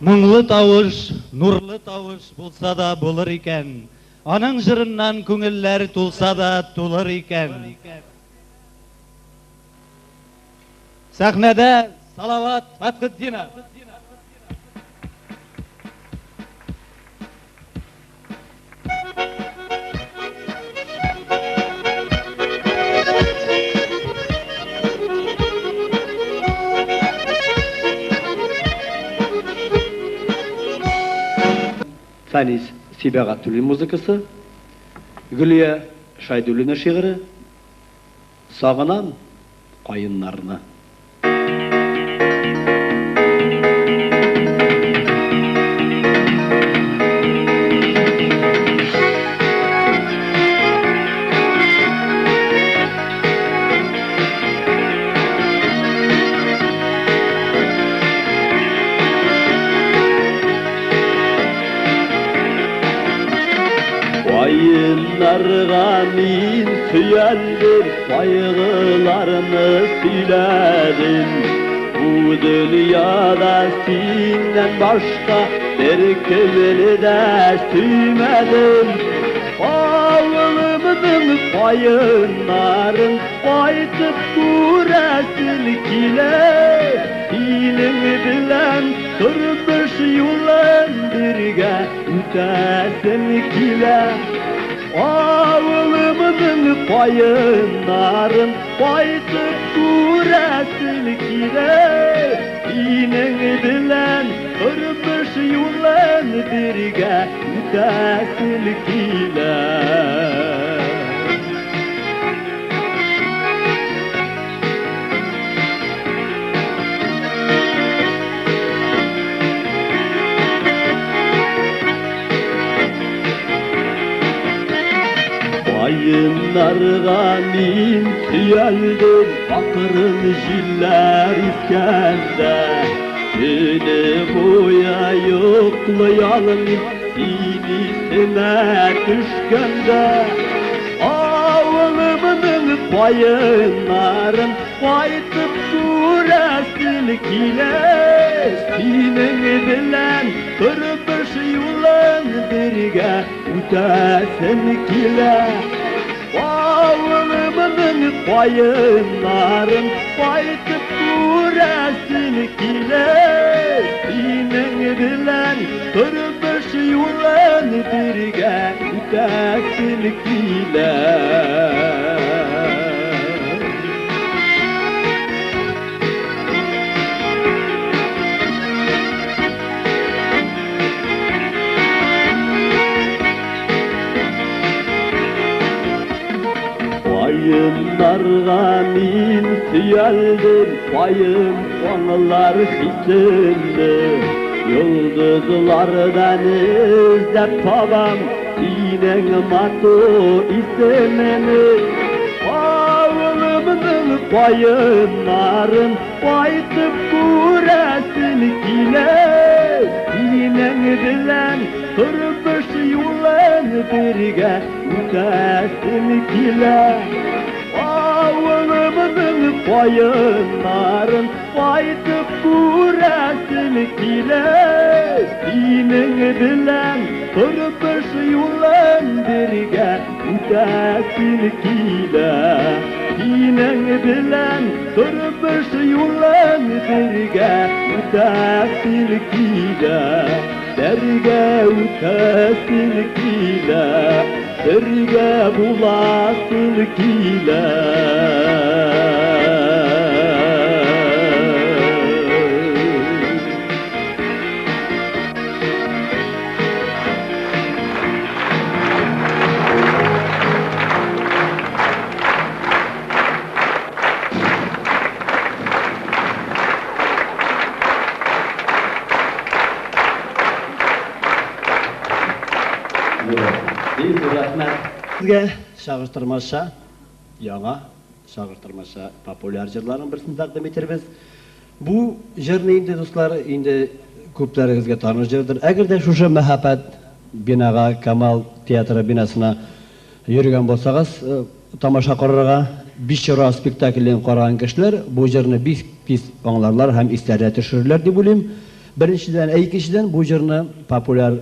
Моңлы тавыш, нурлы тавыш булса да булыр икән. Аның җырыннан күңелләр тулса да тулыр икән. Сәхнәдә Салават Фәтхетдинов. Фәнис Сибәгатуллин музыкасы, Гөлия Шәйдуллина шигыре, Сагынам каеннарны. Каеннарга мин сөялдем, кайгыларны сөйләдем. Бу дөньяда синнән башка беркемне дә сөймәдем. Авылымның каеннарын кайтып күрәсем килә. Синең белән тормыш юлын бергә үтәсем килә. Авылымның каеннарын кайтып күрәсем килә. Синең белән тормыш юлын бергә үтәсем килә. Каеннарга мин сөялдем, акрын җилләр искәндә. Төне буе йоклый алмыйм, син исемә төшкәндә. Авылымның каеннарын кайтып күрәсем килә. Синең белән тормыш юлын бергә үтәсем килә. Авылымның каеннарын кайтып күрәсем килә. Синең белән тормыш юлын бергә үтәсем килә. Каеннарга мин сөялдем, каен аңлар хисемне. Йолдызлардан эзләп табам синең матур исемеңне. Авылымның каеннарын кайтып күрәсем килә. Синең белән тормыш юлын бергә үтәсем килә. Авылымның каеннарын кайтып күрәсем килә. Синең белән тормыш юлын бергә үтәсем килә. Синең белән тормыш юлын бергә үтәсем килә. Бергә үтәсем килә, бергә буласым килә. Бик зур рәхмәт. Сезгә чагыштырмача яңа, чагыштырмача популяр җырларның берсен тәкъдим итербез. Бу җырны инде, дуслар, инде күпләрегезгә таныш җырдыр. Әгәр дә шушы мәһабәт бинага, Камал театры бинасына йөргән булсагыз, тамаша карарга, Бичура спектаклен караган кешеләр бу җырны бик тиз аңларлар һәм исләренә төшерерләр дип уйлыйм. Беренчедән, ә икенчедән бу җырны популяр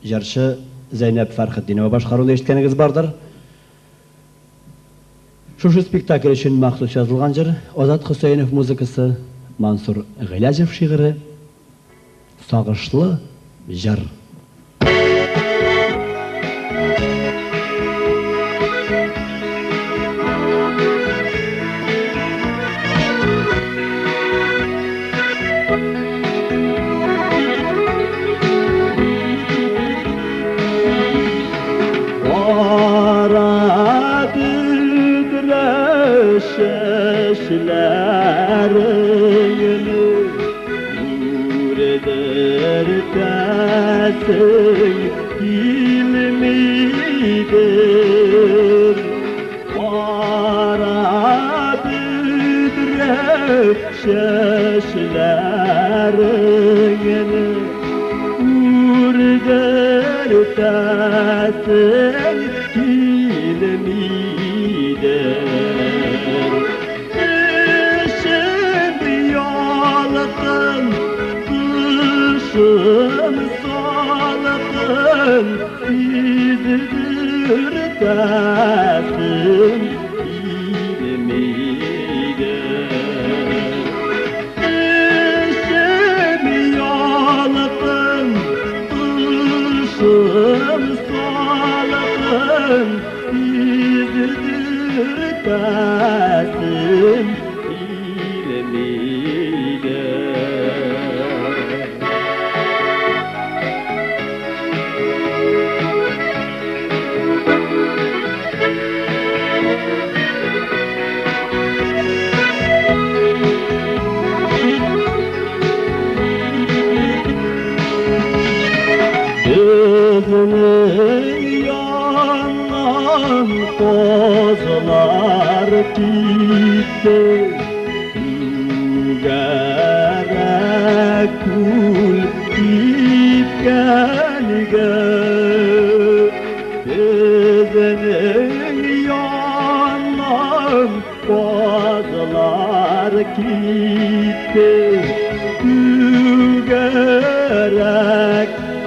җырчы Зәйнәб Фәрхетдинова башкаруын ишеткәнегез бардыр. Шушы спектакль өчен махсус язылган җыр, Азат Хөсәенов музыкасы, Мансур Гыйләҗев шигыре, Сагышлы җыр. Кара бөдрә чәчләреңне Үрдертәсең килмидер. Кара бөдрә чәчләреңне Үрдертәсең килмидер. Эчем ялкын, тышым салкын, Сиздертәсең килмидер. Эчем ялкын, тышым салкын, Сиздертәсең килмидер. Безнең яннан казлар китте, Түгәрәк күл кипкәнгә. Безнең яннан казлар китте, Түгәрәк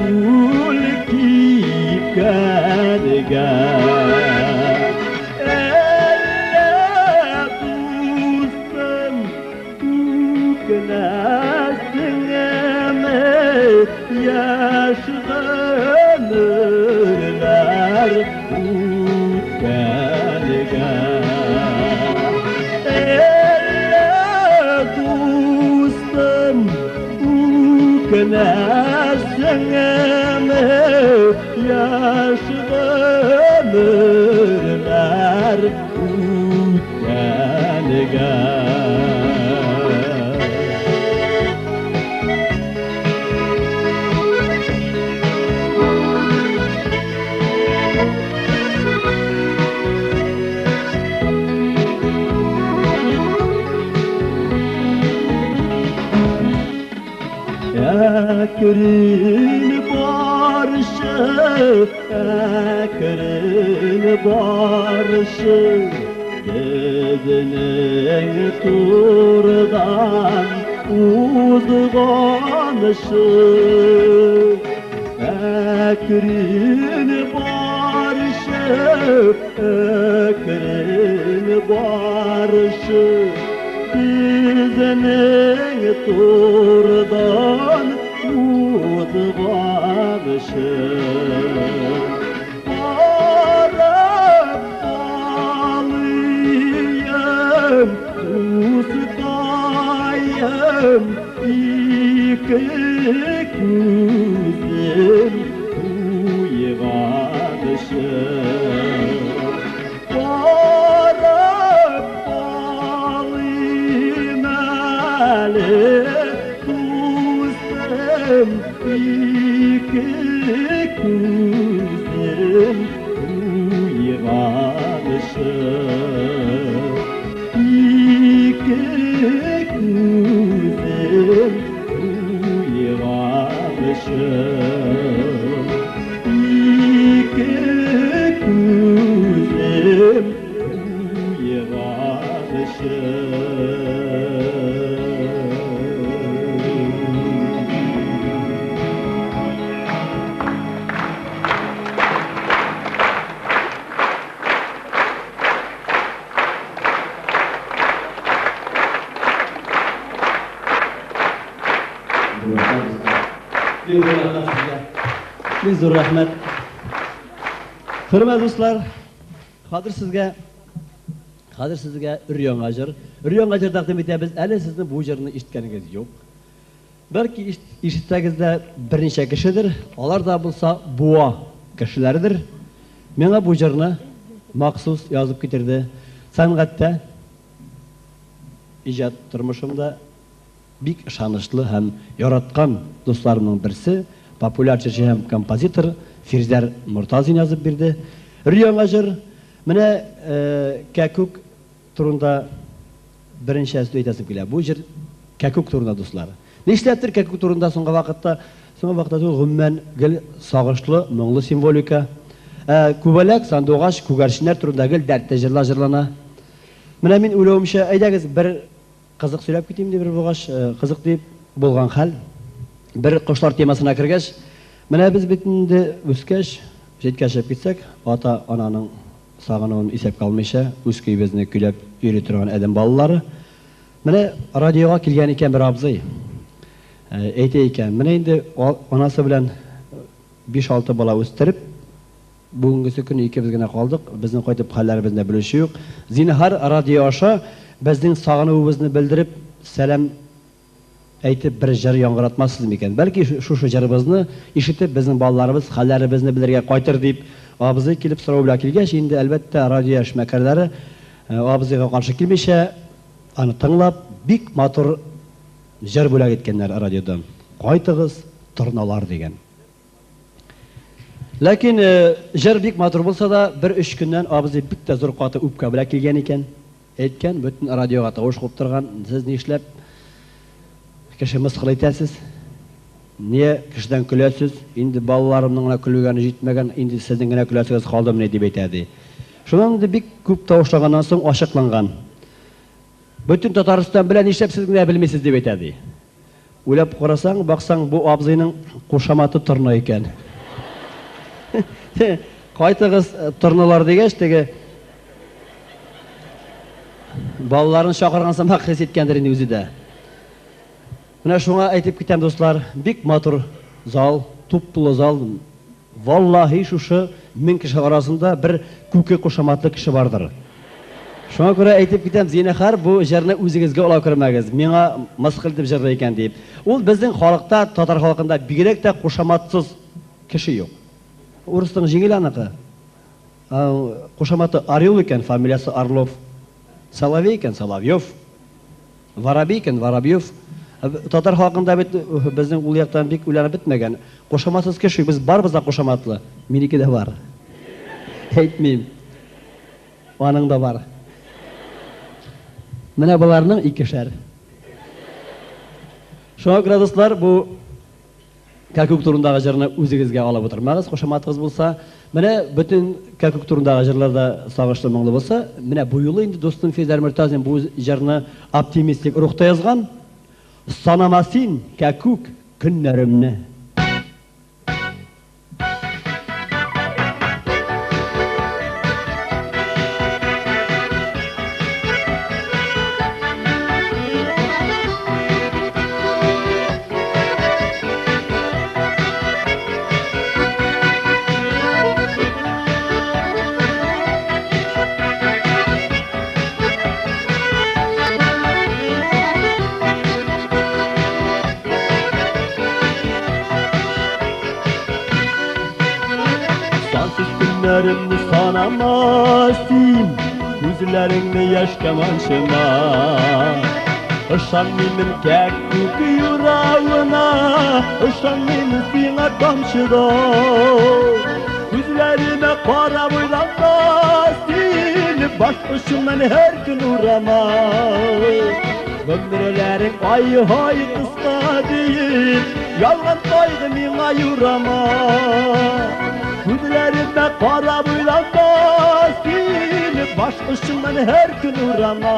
күл кипкәнгә. Әллә дустым үкенәсеңме, яшь гомерләр үткәнгә? Әллә дустым үкенәсеңме, яшь гомерләр үткәнгә? Әкрен барышы, әкрен барышы, Безнең турыдан узганшы. Әкрен барышы, әкрен барышы, Безнең турыдан узганшы. Карап алыйм, дускаем, ике күзем туйганчы. Карап алыйм әле, дустым, ике күзем туйганчы. Ике күзем туйганчы. Ике күзем туйганчы. Бик зур рәхмәт сезгә. Бик зур рәхмәт. Хөрмәтле дуслар, хәзер сезгә хәзер сезгә өр-яңа җыр. Өр-яңа җыр тәкъдим итәбез. Әле сезнең бу җырны ишеткәнегез юк. Бәлки ишетсәгез дә берничә кешедер, алар да булса Буа кешеләредер. Миңа бу җырны махсус язып китерде. Сәнгатьтә, иҗат тормышымда бик ышанычлы һәм яраткан дусларымның берсе, популяр җырчы һәм композитор Фирзәр Мортазин язып бирде. Өр-яңа җыр. Менә кәкүк турында берничә сүз әйтәсем килә. Бу җыр кәкүк турында, дуслар. Нишләптер кәкүк турында соңгы вакытта, соңгы вакытта түгел, гомумән, гел сагышлы, моңлы символика. Ә күбәләк, сандугач, күгәрченнәр турында гел дәртле җырлар җырлана. Менә мин уйлавымча, әйдәгез, бер кызык сөйләп китим, ди бер булгач, кызык дип булган хәл. Бер кошлар темасына кергәч, менә без бит инде үскәч, читкә чыгып китсәк, ата-ананың сагынуын исәпкә алмыйча, үз көебезне көйләп йөри торган адәм балалары. Менә радиога килгән икән бер абзый. Әйтә икән, менә инде анасы белән биш-алты бала үстереп, бүгенгесе көн икебез генә калдык, безнең кайтып хәлләребезне белүче юк. Зинһар, радио аша безнең сагынуыбызны белдереп, сәлам әйтеп бер җыр яңгыратмассыз микән? Бәлки шушы җырыбызны ишетеп безнең балаларыбыз хәлләребезне белергә кайтыр дип, абзый килеп сорау белән килгәч, инде әлбәттә радио эшмәкәрләре абзыйга каршы килмичә, аны тыңлап, бик матур җыр бүләк иткәннәр радиодан. Кайтыгыз, торналар дигән. Ләкин җыр бик матур булса да, бер өч көннән абзый бик тә зур каты үпкә белән килгән икән. Әйткән, бөтен радиога тавыш куптырган, сез нишләп кеше мыскыл итәсез? Нигә кешедән көләсез? Инде балаларымның гына көлгәне җитмәгән, инде сезнең генә көләсегез калдымыни, дип әйтә, ди. Шуннан инде бик күп тавышланганнан соң ачыкланган. Бөтен Татарстан белә, нишләп сез генә белмисез, дип әйтә, ди. Уйлап карасаң, баксаң, бу абзыйның кушаматы Торна икән. Кайтыгыз, торналар дигәч, теге балаларын чакырган сымак хис иткәндер инде үзе дә. Менә шуңа әйтеп китәм, дуслар, бик матур зал, туп-тулы зал. Валлаһи, шушы 1000 кеше арасында бер Күке кушаматлы кеше бардыр. Шуңа күрә әйтеп китәм, зинһар, бу җырны үзегезгә ала күрмәгез, миңа мыскыл итеп җырлый икән диеп. Ул безнең халыкта, татар халкында бигрәк тә кушаматсыз кеше юк. Урысның җиңел аныкы. Кушаматы Орел икән, фамилиясе Орлов. Соловей икән, Соловьев. Воробей икән, Воробьев. Татар халкында бит безнең ул яктан бик уйланып бетмәгән. Кушаматсыз кеше юк, без барыбыз да кушаматлы. Минеке дә бар. Әйтмим. Аның да бар. Менә боларның икешәр. Шуңа күрә, дуслар, бу кәкүк турындагы җырны үзегезгә алып утырмагыз, кушаматыгыз булса. Менә бөтен кәкүк турындагы җырлар да сагышлы, моңлы булса, менә бу юлы инде дустым Фирдәр Мортазин бу җырны оптимистик рухта язган. Санама син, кәкүк, көннәремне. Сансыз көннәремне санама син, күзләреңне яшькә манчыма. Ышанмыймын кәккүк юравына, ышанмыймын сиңа тамчы да. Күзләремә карап уйланма син, баш очыңнан һәр көн урама. Гомерләрең ай-һай кыска диеп, ялган кайгы миңа юрама. Күзләремә карап уйланма син, баш очыңнан һәр көн урама.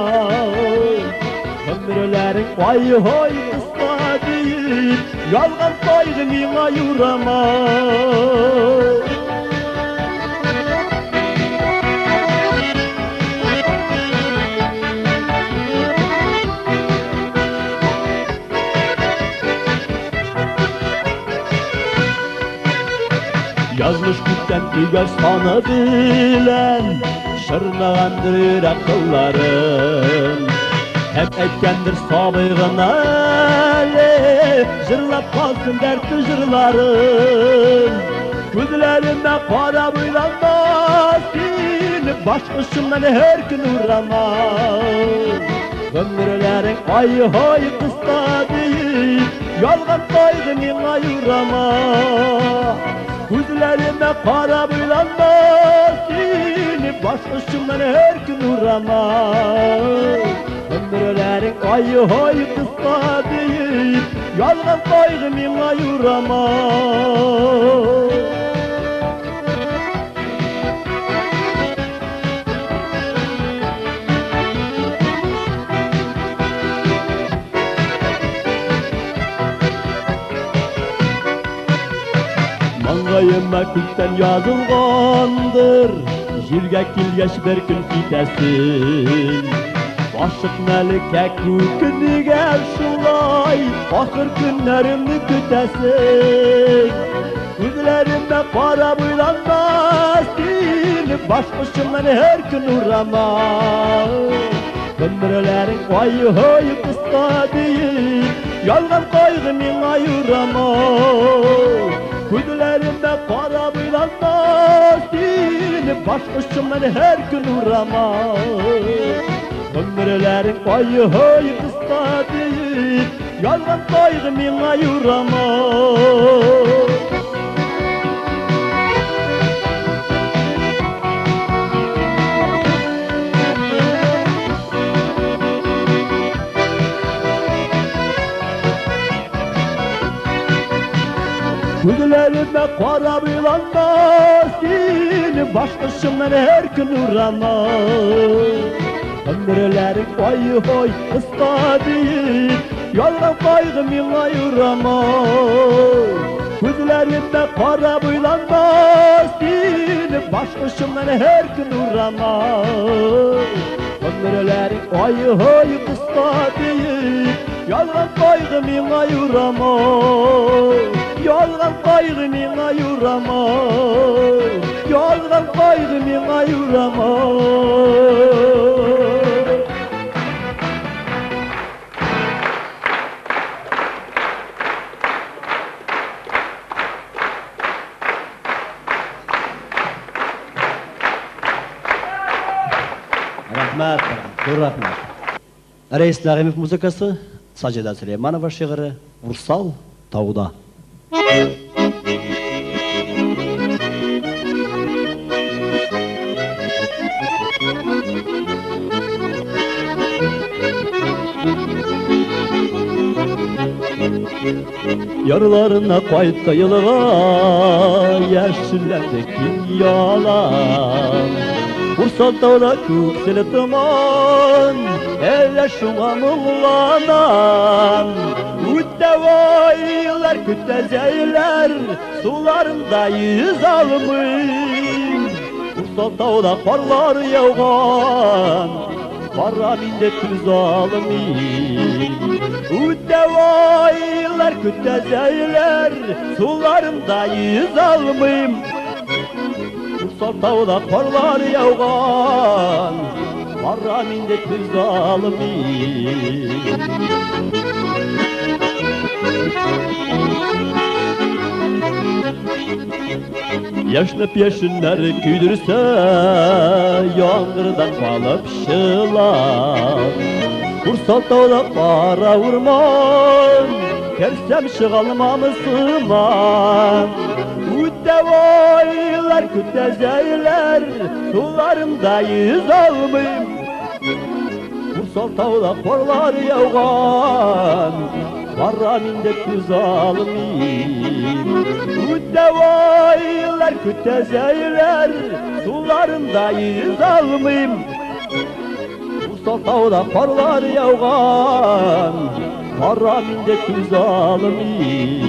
Гомерләрең ай-һай кыска диеп, ялган кайгы миңа юрама. Язмыш күптән төгәл саны белән чырнагандыр йөрәк кылларын. Һәм әйткәндер сабый гына әле, җырлап калсын дәртле җырларын. Күзләремә карап уйланма син, баш очымнан һәр көн урама. Гомерләрең ай-һай кыска диеп, ялган кайгы миңа юрама. Күзләремә карап уйланма син, баш очымнан һәр көн урама. Гомерләрең ай-һай кыска диеп, ялган кайгы миңа юрама. Маңгаема күктән язылгандыр, җиргә килгәч бер көн китәсең. Ашыкма әле кәкүк, нигә шулай ахыр көннәремне көтәсең? Күзләремә карап уйланма син, баш очымнан һәр көн урама. Гомерләрең ай-һай кыска диеп, ялган кайгы миңа юрама. Күзләремә карап уйланма син, баш очымнан һәр көн урама. Гомерләрең ай-һай кыска диеп, ялган кайгы миңа юрама. Күзләремә карап уйланма син, баш очымнан һәр көн урама. Гомерләрең ай-һай кыска диеп, ялган кайгы миңа юрама. Күзләремә карап уйланма син, баш очымнан һәр көн урама. Гомерләрең ай-һай кыска диеп, ялган кайгы миңа юрама. Ялган кайгы миңа юрама. Ялган кайгы миңа юрама. Рәхмәт, зур рәхмәт. Рәис Нәгыймов музыкасы, Саҗида Сөләйманова шигыре, Урсал тауда. Ярларына кайтты елга, яшелләнде киң ялан. Урсал тауда күксел томан, әллә шуңа моңланам. Үтә айлар, көтә җәйләр, суларында йөз алмыйм. Урсал тауда карлар яуган, барам инде түз алмыйм. Үтә айлар, көтә җәйләр, суларында йөз алмыйм. Урсал тауда карлар яуган, барам инде түз алмыйм. Яшьнәп яшеннәр көйдерсә, яңгырдан калып чылар. Урсал тауда кара урман, керсәм чыга алмам сыман. Үтә айлар, көтә җәйләр, суларында йөз алмыйм. Урсал тауда карлар яуган, барам инде түз алмыйм. Үтә айлар, көтә җәйләр, суларында йөз алмыйм. Урсал тауда карлар яуган, барам инде түз алмыйм.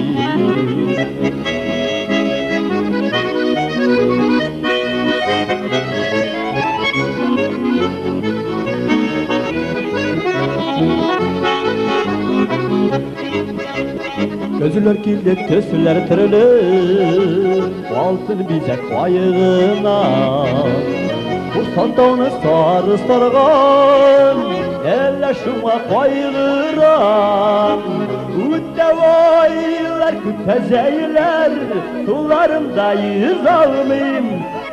Көзләр килде төсләр төрле, алтын бизәк кайыгына. Бурсан тауны сары сарган, әллә шуңа кайгырам. Үтә айлар, көтә зәйләр, суларымда йөз алмыйм.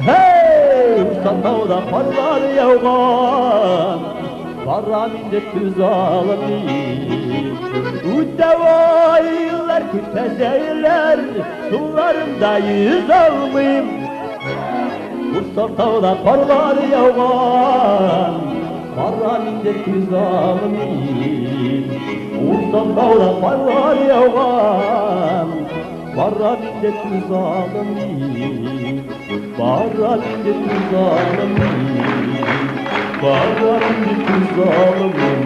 Hey, Бурсан тауда карлар яуган, барам инде түз алмыйм. Үтә айлар, көтә зәйләр, суларымда йөз алмыйм. Бурсан тауда карлар яуган, барам инде түз алмыйм. Бурсан тауда карлар яуган, барам инде түз алмыйм. Барам инде түз алмыйм. Барам инде түз алмыйм.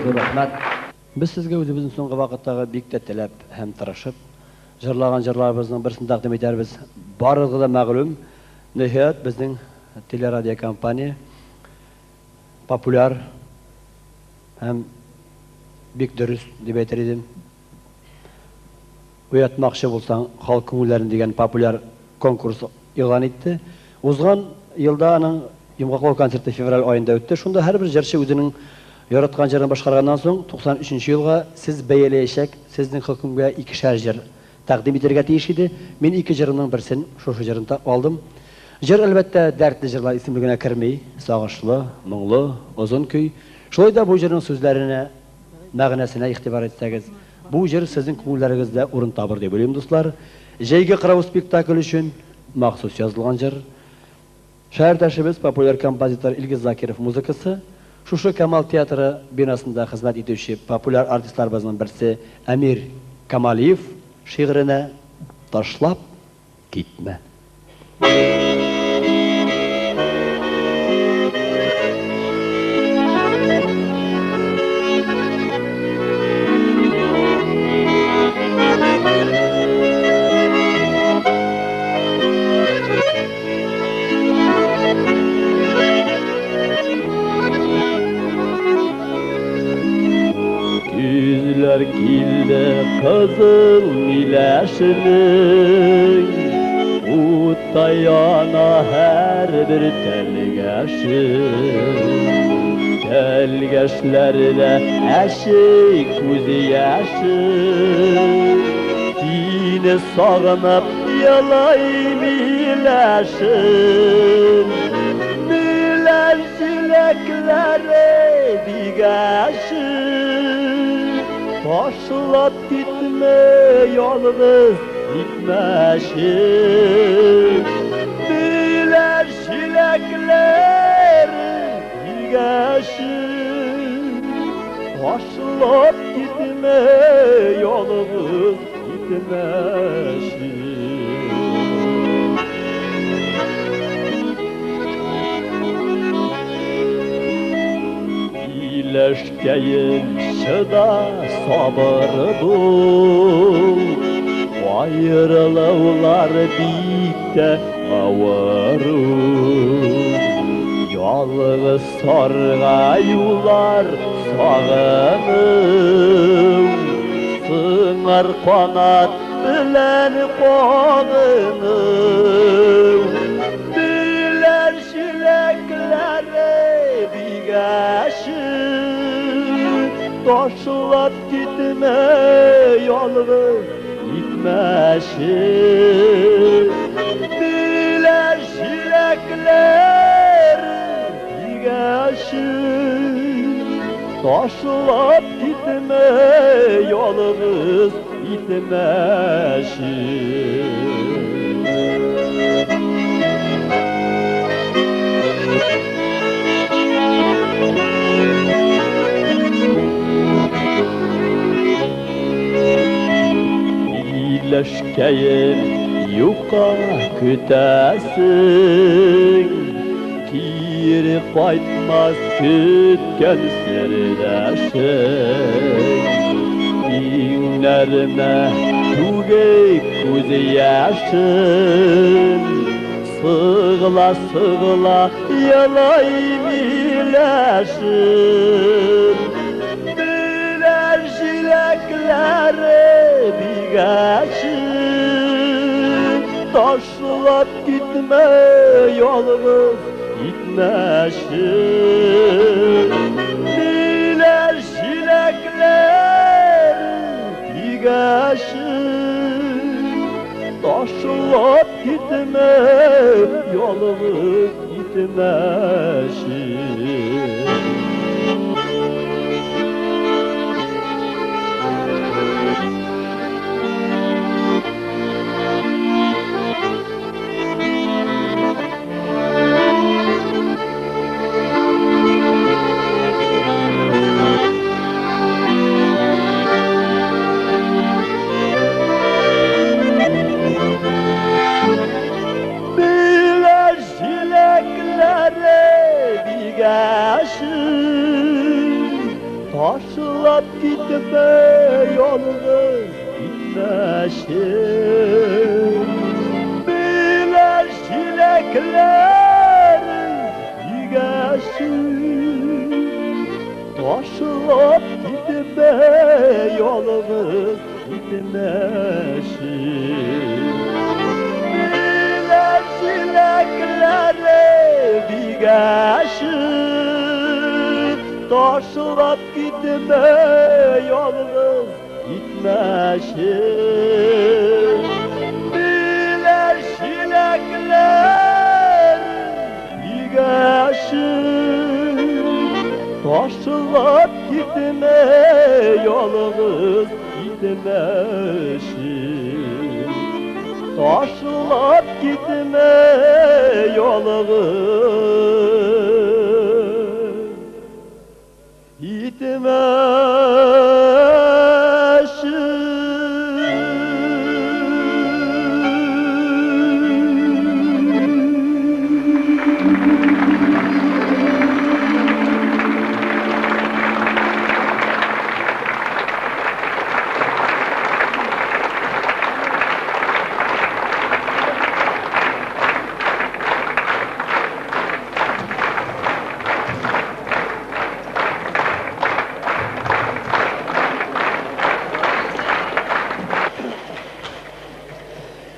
Зур рәхмәт. Без сезгә үзебезнең соңгы вакыттагы бик тә теләп һәм тырышып җырлаган җырларыбызның берсен тәкъдим итәрбез. Барыгызга да мәгълүм, ниһаять, безнең телерадиокомпания популяр һәм бик дөрес дип әйтер идем. Уятмакчы булсаң, халык күңелләрен дигән популяр конкурс игълан итте. Узган елда аның йомгаклау концерты февраль аенда үтте. Шунда һәрбер җырчы үзенең яраткан җырын башкарганнан соң 93 елга сез бәяләячәк, сезнең хөкемгә икешәр җыр тәкъдим итәргә тиеш иде. Мин ике җырының берсен, шушы җырын та алдым. Җыр, әлбәттә, дәртле җырлар исемлегенә керми, сагышлы, моңлы, озын көй. Шулай да бу җырның сүзләренә, мәгънәсенә игътибар итсәгез, бу җыр сезнең күңелләрегездә урын табыр дип уйлыйм, дуслар. Җәйге кырау спектакль өчен махсус язылган җыр. Шәһәрдәшебез популяр композитор Илгиз Закиров музыкасы, шушы Камал театры бинасында хезмәт итүче популяр артистларыбызның берсе Әмир Камалиев шигыренә «Ташлап китмә». Güzler kildi kızıl miləşinin, Utta yana her bir telgeşin. Telgeşlerde eşik kuzi yaşın. Seni sağınıp yalay miləşin. Miləş çilekleri bigaşın. Taşlap gitme yalnız gitmeşin. Miləş çilekleri bigaşın. Taşlap gitme yalnız gitmeşin. İyileşkeyin çıda sabır bul. Ayrılıqlar bikte ağır. Yalnız sarğayular sağınım. Sınır kanat bilen qağınım. Biler şilekleri bigaşın. Taşlap gitme yalnız gitmeşin. Biler şilekleri bigaşın. Taşlap gitme yalnız gitmeşin. İyileşkeyin yuka kütəsin. Ki Кире кайтмас көткән сердәшем. Иңнәремә түгеп күз яшем. Сыгыла, сыгыла елай миләшем. Миләш җиләкләре бигәче. Ташлап китмә ялгыз итмәче. Миләш җиләкләре бигәче. Ташлап китмә ялгыз итмәче. Миләш җиләкләре бигәче. Ташлап китмә ялгыз итмәче. Миләш җиләкләре бигәче. Ташлап китмә ялгыз итмәче. Миләш җиләкләре бигәче. Ташлап китмә ялгыз итмәче. Миләш җиләкләре бигәче. Ташлап китмә ялгыз итмәче. Ташлап китмә ялгыз итмәче.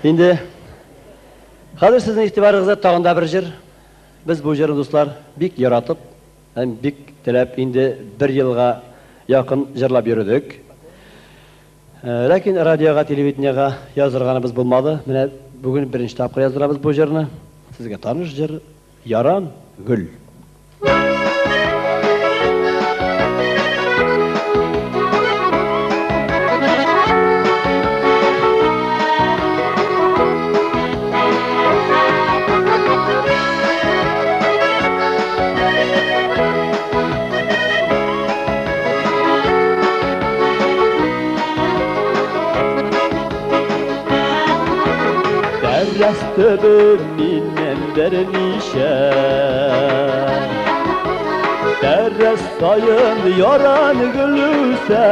Инде хәзер сезнең игътибарыгызга тагын да бер җыр. Без бу җырны, дуслар, бик яратып һәм бик теләп инде бер елга якын җырлап йөрдек. Ләкин радиога, телевидениега яздырганыбыз булмады. Менә бүген беренче тапкыр яздырабыз бу җырны. Сезгә таныш җыр Яран гөл. Тәрәз төбе миннән берничә. Тәрәз саен яран гөл үсә.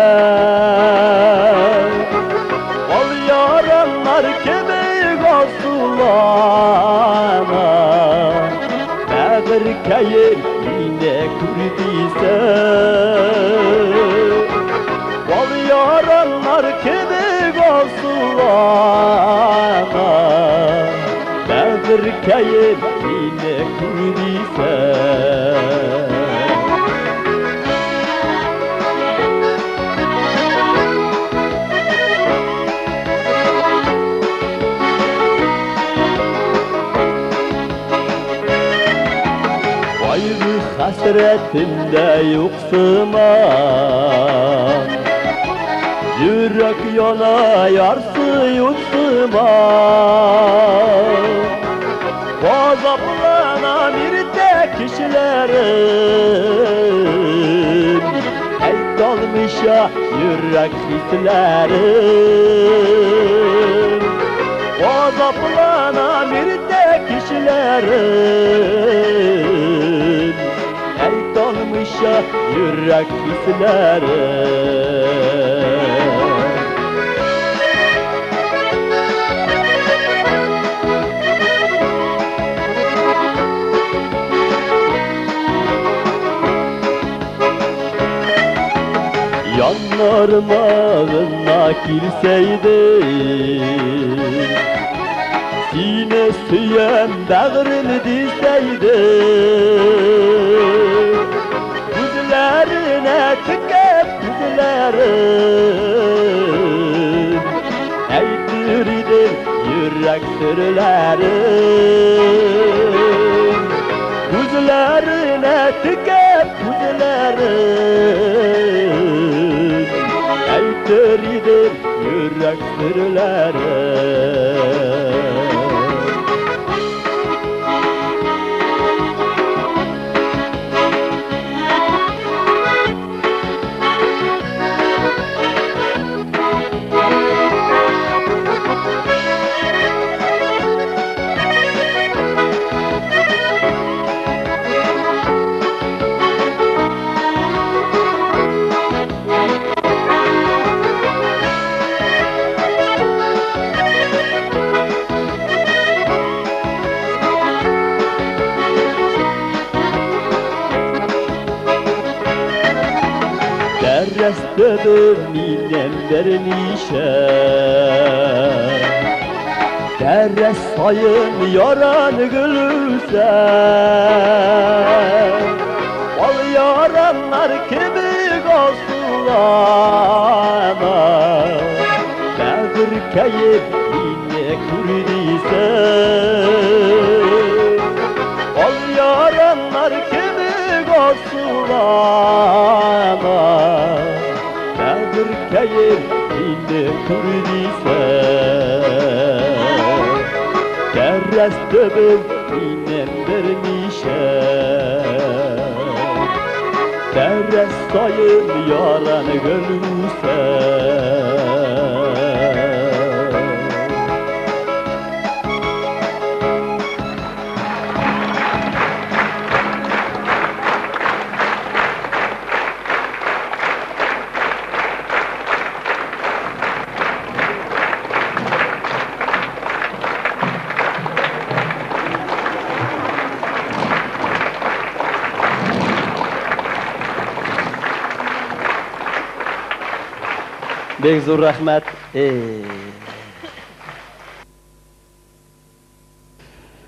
Ал яраннар кебек асыллана. Бәгырькәем мине күрдисә. Ал яраннар кебек асыллана. Бәгырькәем мине күрдисә. Кайгы хәсрәтендә юксыман. Йөрәк яна ярсы юксыман. Газаплана иртә кешеләрем. Әйталмыйча йөрәк хисләрем. Газаплана иртә кешеләрем. алмыйча йөрәк хисләрен. Yanlarımağına kirseydim, sine süyem bağrını deseydim, gözlerine tıkıp gözlerim, aytırdım yürek sırlarım. Gözlerine tıkıp gözlerim, aytırdım yürek sırlarım. Derrestedir minem bernişe, derres sayın yaran gülüse, bal yaranlar kimi kalsınlar, Bedir keyif yine kurdiyse, bal yaranlar kimi kalsınlar, Bedir keyif yine kurdiyse, Derrestedir minem bernişe, derres sayın yaran gülüse. Бик зур рәхмәт.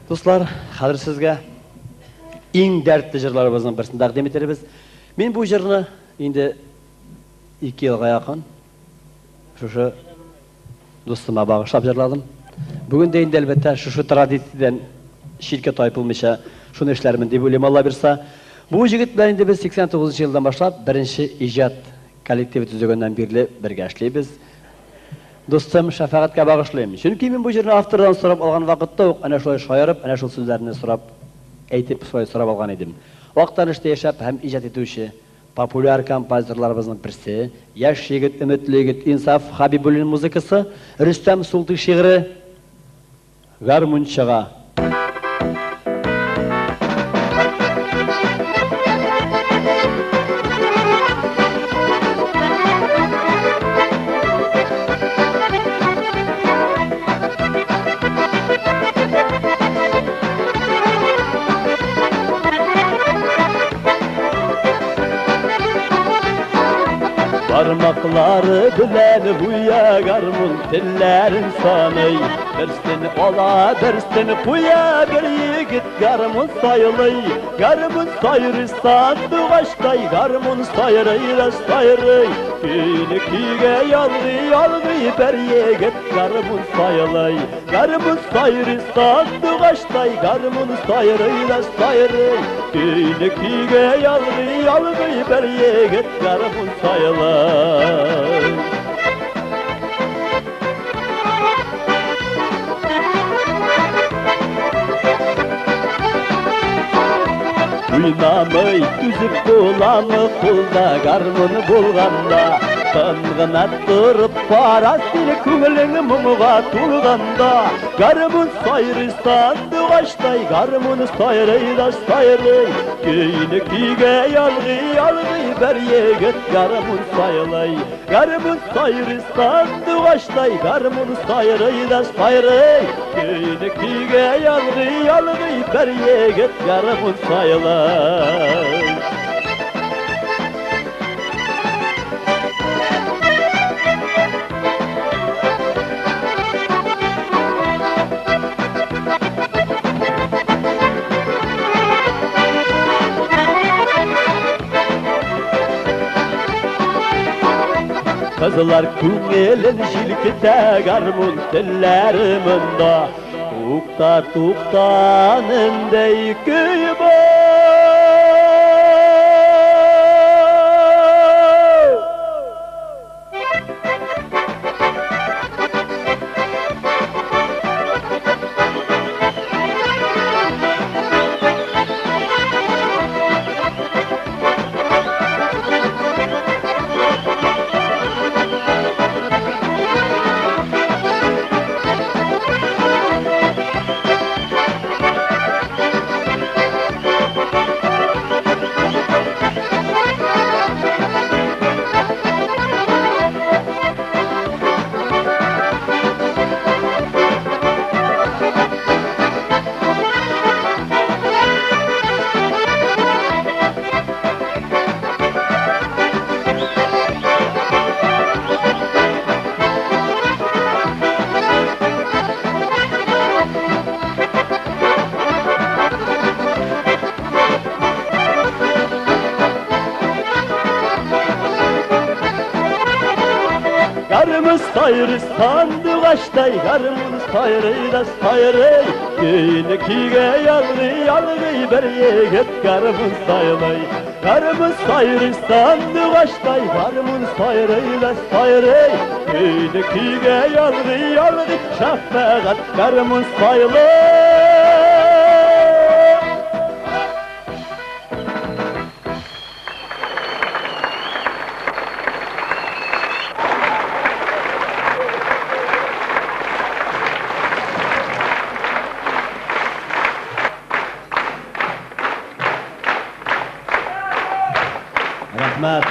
Дуслар, хәзер сезгә иң дәртле җырларыбызның берсен тәкъдим итәрбез. Мин бу җырны инде 2 елга якын шушы дустыма багышлап җырладым. Бүген дә инде әлбәттә шушы традициядән читкә тайпылмыйча шуны эшләрмен дип уйлыйм, Алла бирса. Бу җегет белән инде без 89 елдан башлап беренче иҗат коллективы төзегәннән бирле бергә эшлибез. Дустым Шәфәгатькә багышлыйм. Чөнки мин бу җырны автордан сорап алган вакытта ук әнә шулай шаярып, әнә шул сүзләрне сорап әйтеп, шулай сорап алган идем. Актанышта яшәп һәм иҗат итүче популяр композиторларыбызның берсе, яшь егет, өметле егет Инсаф Хабибуллин музыкасы, Рөстәм Султый шигыре Гармунчыга. Parmakları bilen huya garmun tillerin sanıy, Dersin ola dersin kuya bir yigit garmun sayılıy, Garmun sayrı sandıvaştay, garmun sayrı sayrı, Küylü küyge yalgı yalgı bir yigit garmun sayılıy, Garmun sayrı sandıvaştay, garmun sayrı sayrı, Küylü küyge yalgı yalgı bir yigit garmun sayılıy. Уйнамый түзеп буламы кулда гармун булганда, Тын гына торып бара син күңелең моңга тулганда. Гармун сайрый сандугачтай, гармун сайрый да сайрый. Көйне көйгә ялгый, ялгый бер егет гармун сайлый. Гармун сайрый сандугачтай, гармун сайрый да сайрый. Көйне көйгә ялгый, ялгый бер егет гармун сайлый. Кызлар күңелен җилкетә гармун телләре монда. Тукта, тукта, нендәй көй бар. Гармун сайрый сандугачтай, гармун сайрый да сайрый. Көйне көйгә ялгый, ялгый бер егет гармун сайлый. Гармун сайрый сандугачтай, гармун сайрый да сайрый. Көйне көйгә ялгый, ялгый шәфәгать гармун сайлый. Рәхмәт.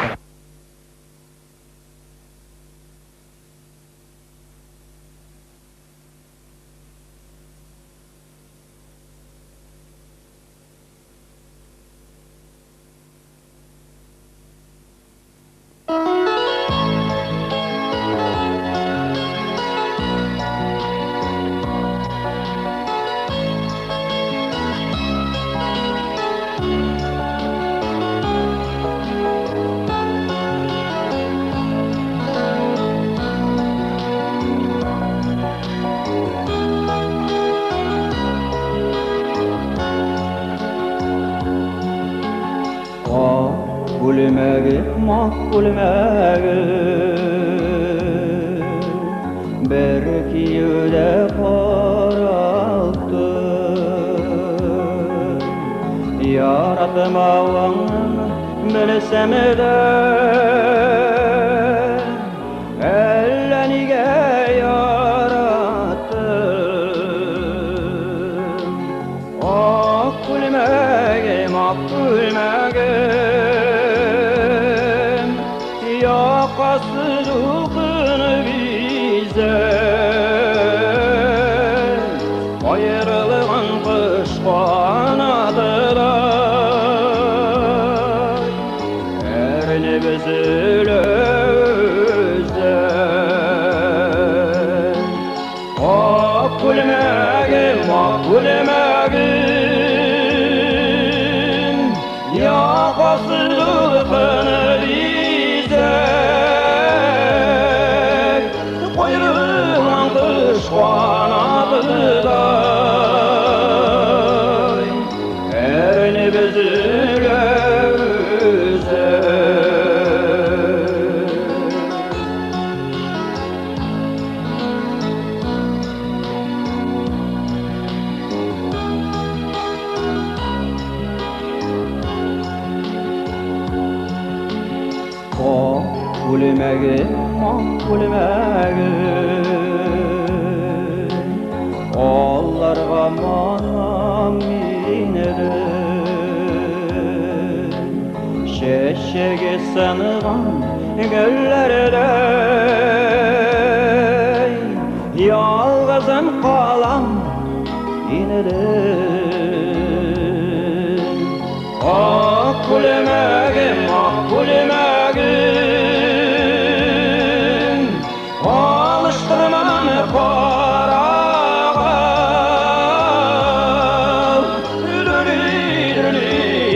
Күлмәгем, ак күлмәгем, бер киюдә каралты. Яратмавыңны белсәм дә, әллә нигә яраттым. Ак күлмәгем, ак күлмәгем, yakası dukunu bize. Ayrılığın kış kanadılar, erini büzülüze. Ak gülmeğim, ak gülmeğim, yakası dukunu bize. күлмәгем, ак күлмәгем, Алларга манам мине дә. Чәчәге сынган гөлләрдәй Ялгызым калам инде. Ак күлмәгем, ак күлмәгем, Алыштырмам карага. Дүри-дүри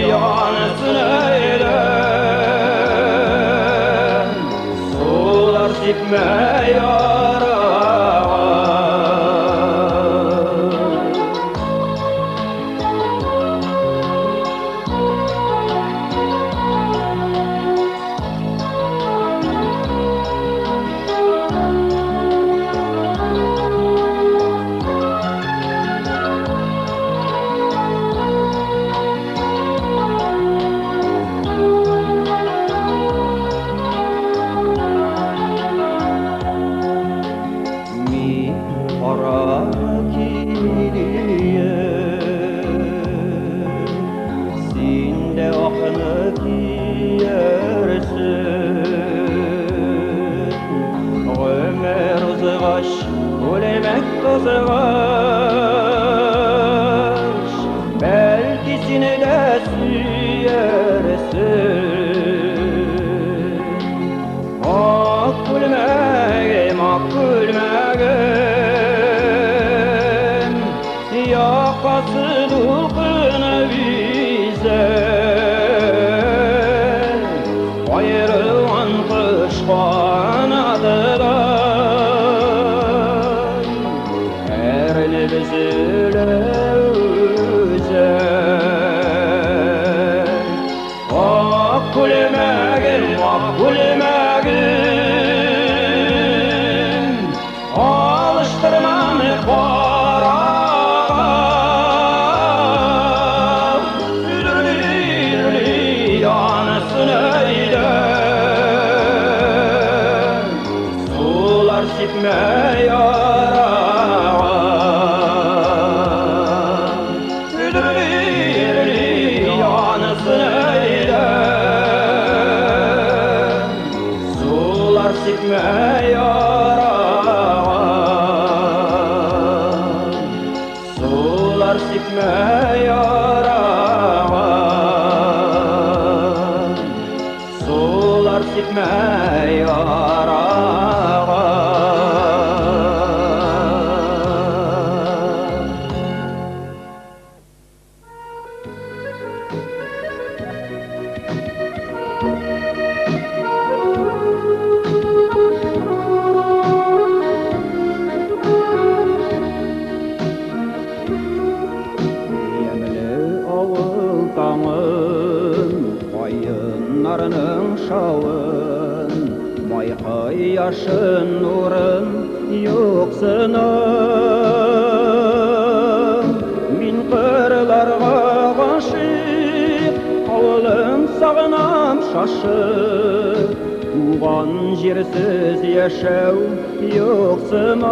янсын әйдә, Сулар сипмә ярага. Мин кара килием, Син дә акны киярсең. Гомер узгач, үлмәк кызгач, Бәлки сине дә сөярсең. Ак күлмәгем, ак күлмәгем, Якасы дулкыны бизәр. Аерылган кош канатыдай, Әрнеп өзелә үзәр. Ак күлмәгем, ак күлмәгем, Алыштырмам карага. Дүри-дүри янсын әйдә, Сулар сипмә ярага. Дүри-дүри янсын әйдә, Сулар сипмә ярага. Сулар сипмә ярага. Сулар сипмә ярага. Ямьле авыл таңын, каеннарның шавын, Май кояшын нурын юксынам. Мин кырларга гашыйк, авылым сагынам шашып, Туган җирсез яшәү юк сыман.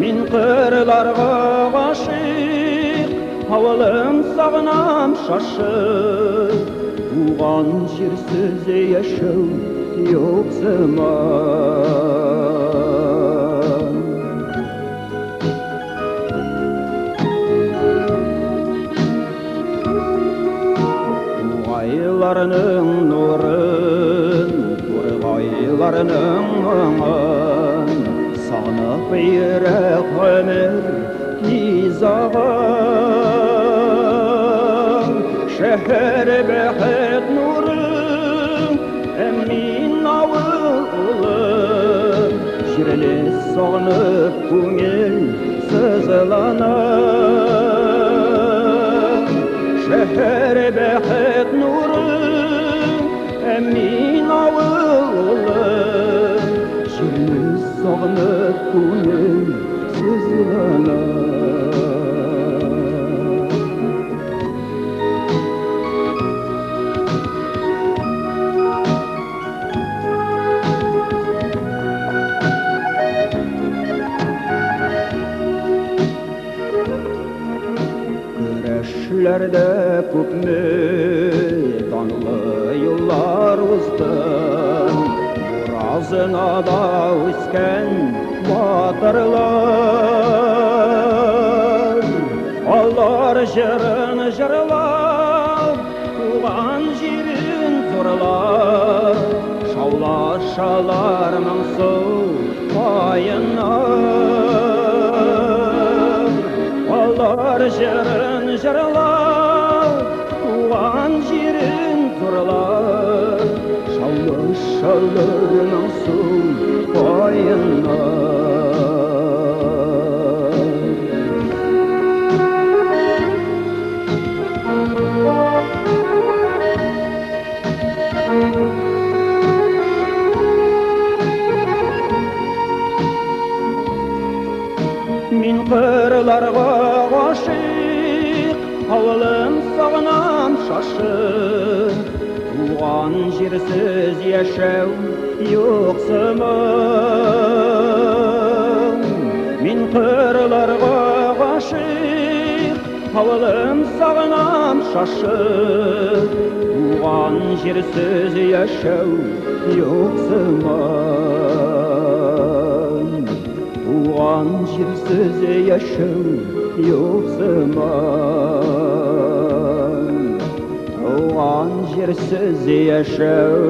Мин кырларга гашыйк, авылым сагынам шашып, Туган җирсез яшәү юк сыман. Тугайларның нурын, тургайларның моңын Сагынып йөрәк гомер тиз ага. Шәһәр бәхет нуры, ә мин авыл улы. Җирне сагынып күңел сызлана. Шәһәр бәхет нуры, ә мин авыл улы. Җирне сагынып күңел сызлана. күпме данлы юллар уздым, Буразынада үскән батырлар. Алар җырын җырлап, туган җирен зурлап, шаулашалар моңсу каеннар. Алар җырын җырлап, туган җирен зурлап, шаулашалар моңсу каеннар. Мин кырларга гашыйк, авылым сагынам шашып, туган җирсез яшәү юк сыман. Мин кырларга гашыйк, авылым сагынам шашып, туган җирсез яшәү юк сыман. Туган җирсез яшәү юк сыман. Туган җирсез яшәү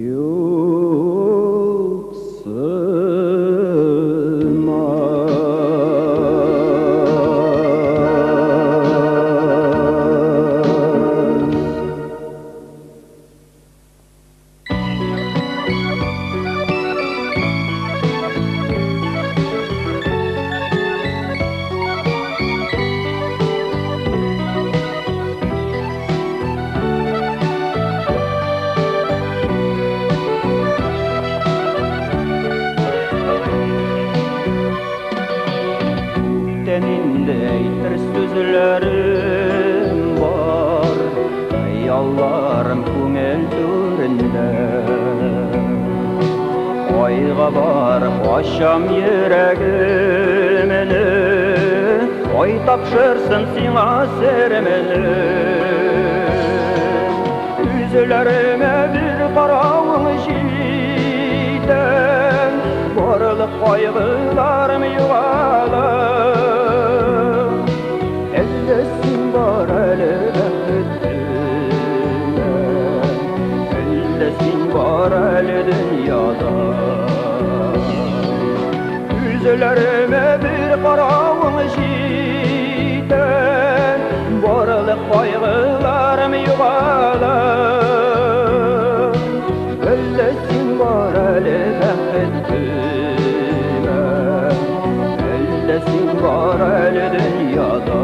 юк сыман. Күптән инде әйтер сүзләрем бар, хыялларым күңел түрендә. Айга барып ачам йөрәгемне, ай тапшырсын сиңа серемне. Күзләремә бер каравың җитә, барлык кайгыларым югала. Әллә син бар әле бәхеттә, әллә син бар әле дөньяда. Күзләремә бер каравың җитә, барлык кайгыларым югала. Әллә син бар әле бәхеттә, әллә син бар әле дөньяда.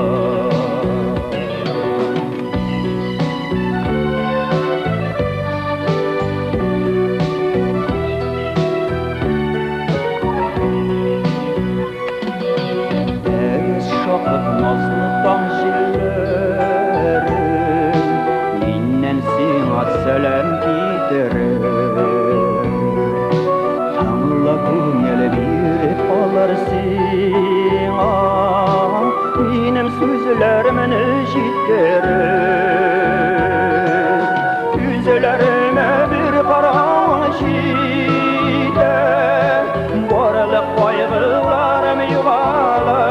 Дәрес шакып назлы таң җилләре, миннән сиңа сәлам китереп. Тыңла күңел биреп алыр сиңа, минем сүзләремне җиткереп. Күзләремә бер каравың җитә, барлык кайгыларым югала.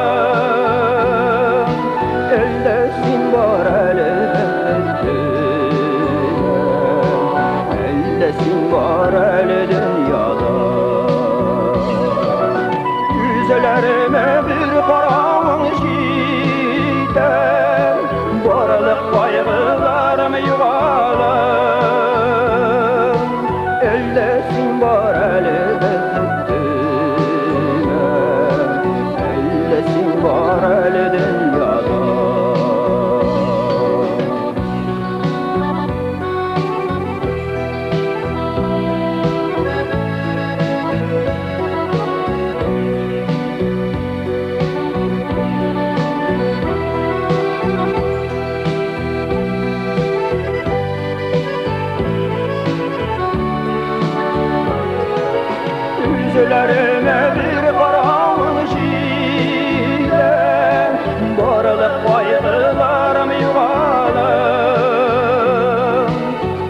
Әллә син бар әле бәхеттә, әллә син бар әле дөньяда. Күзләремә бер каравың җитә, барлык кайгыларым югала.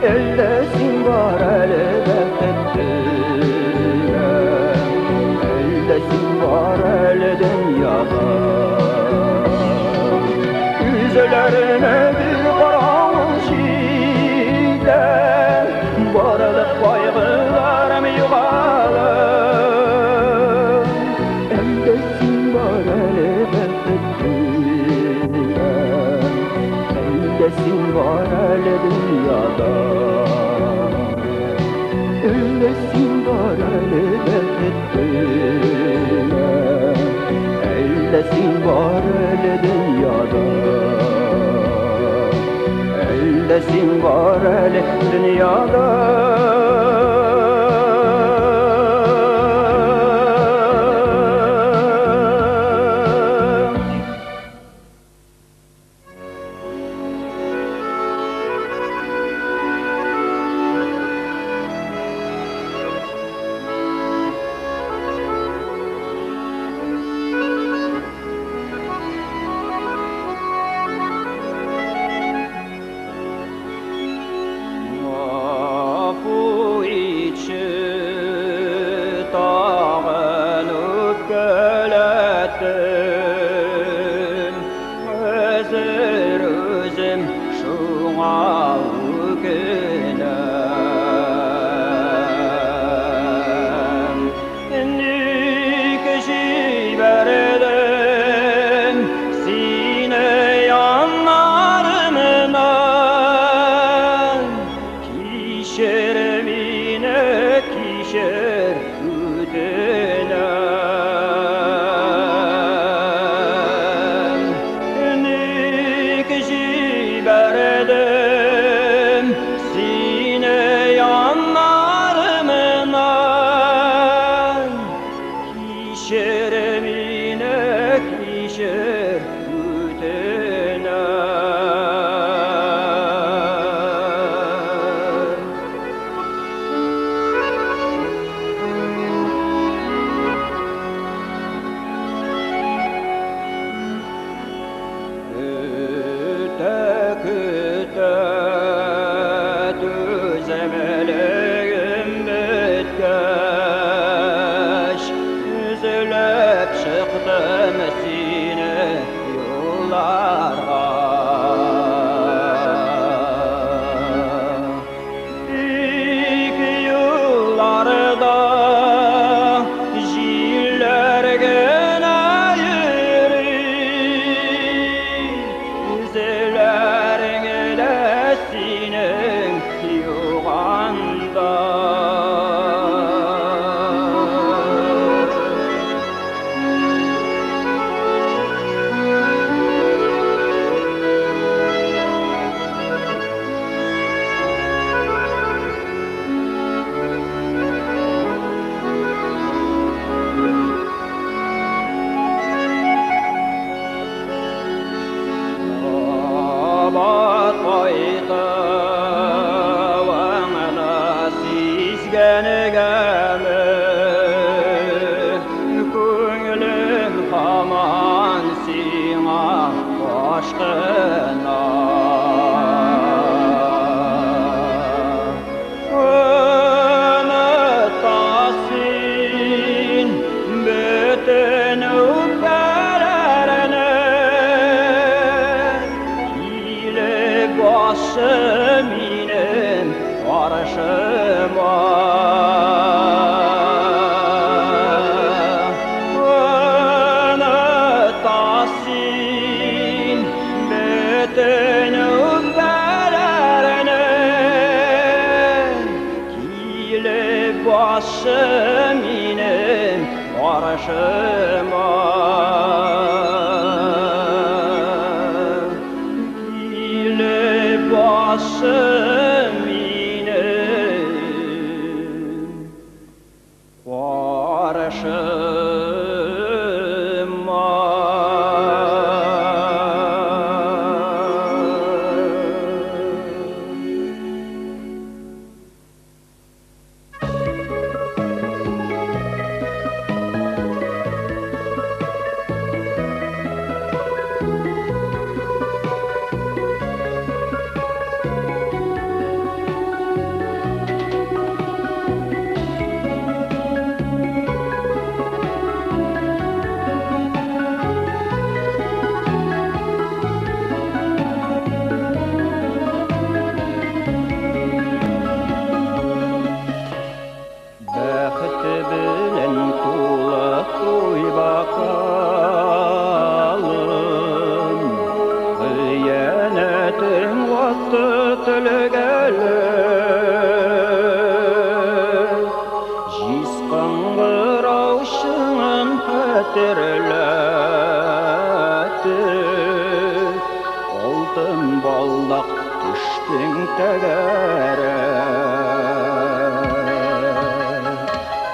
Әллә син бар әле бәхет теләм, әллә син бар әле дөньяда. Күзләренә бер каравың җитә, барлык кайгыларым югала. Әллә син бар әле бәхет теләм, әллә син бар әле дөньяда. Әллә син бар әле бәхет теләм, әллә син бар әле дөньяда. Әллә син бар әле дөньяда. Гафу итче, тагын үпкәләттем. Хәзер үзем шуңа үкенәм. Ник җибәрдем сине яннарымнан? Кичер мине, кичер, үтенәм. Ник җибәрдем сине яннарымнан? Кичер мине, кичер, үтенәм. Көтә, көтә, түземлегем беткәч, өзелеп чыктым сине юлларга. Тик юлларда җилләр генә йөри, үзләрең дә синең юк анда. Кабат кайтуыңны сизгәнгәме, күңелем һаман сиңа ашкына. Оныта син бөтен үпкәләрне, килеп башы минем каршыма. Оныта син бөтен үпкәләрне, килеп башы минем каршыма. Килеп башы минем каршыма. әле. Җиз кыңгырау чыңын хәтерләтеп, Алтын балдак төштең тәгәрәп.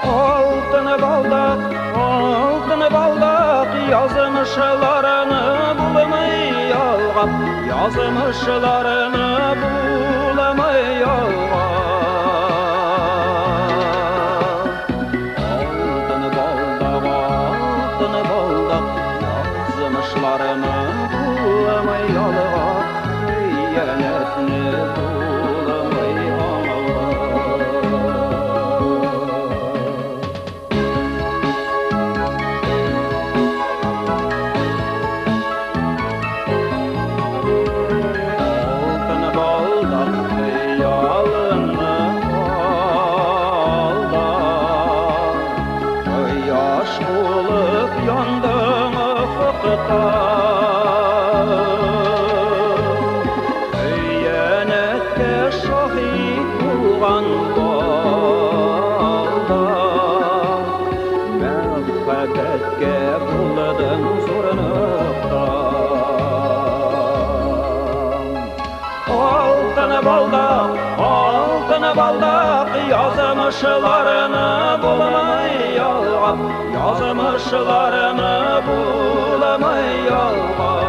Алтын балдак, алтын балдак, язмышларны булмый ялгап, язмышларны булмый ялгап. Алтын балдак, алтын балдак, язмышларны булмый ялгап, хыянәтне булмый аңлап. Алтын балдак хыялыңны алда, Кояш булып яндың офыкта. Хыянәткә шаһит булган балдак, Мәхәббәткә булдың зур нокта. Алтын балдак, алтын балдак, язмышларны булмый ялгап, язмышларны булмый ялгап.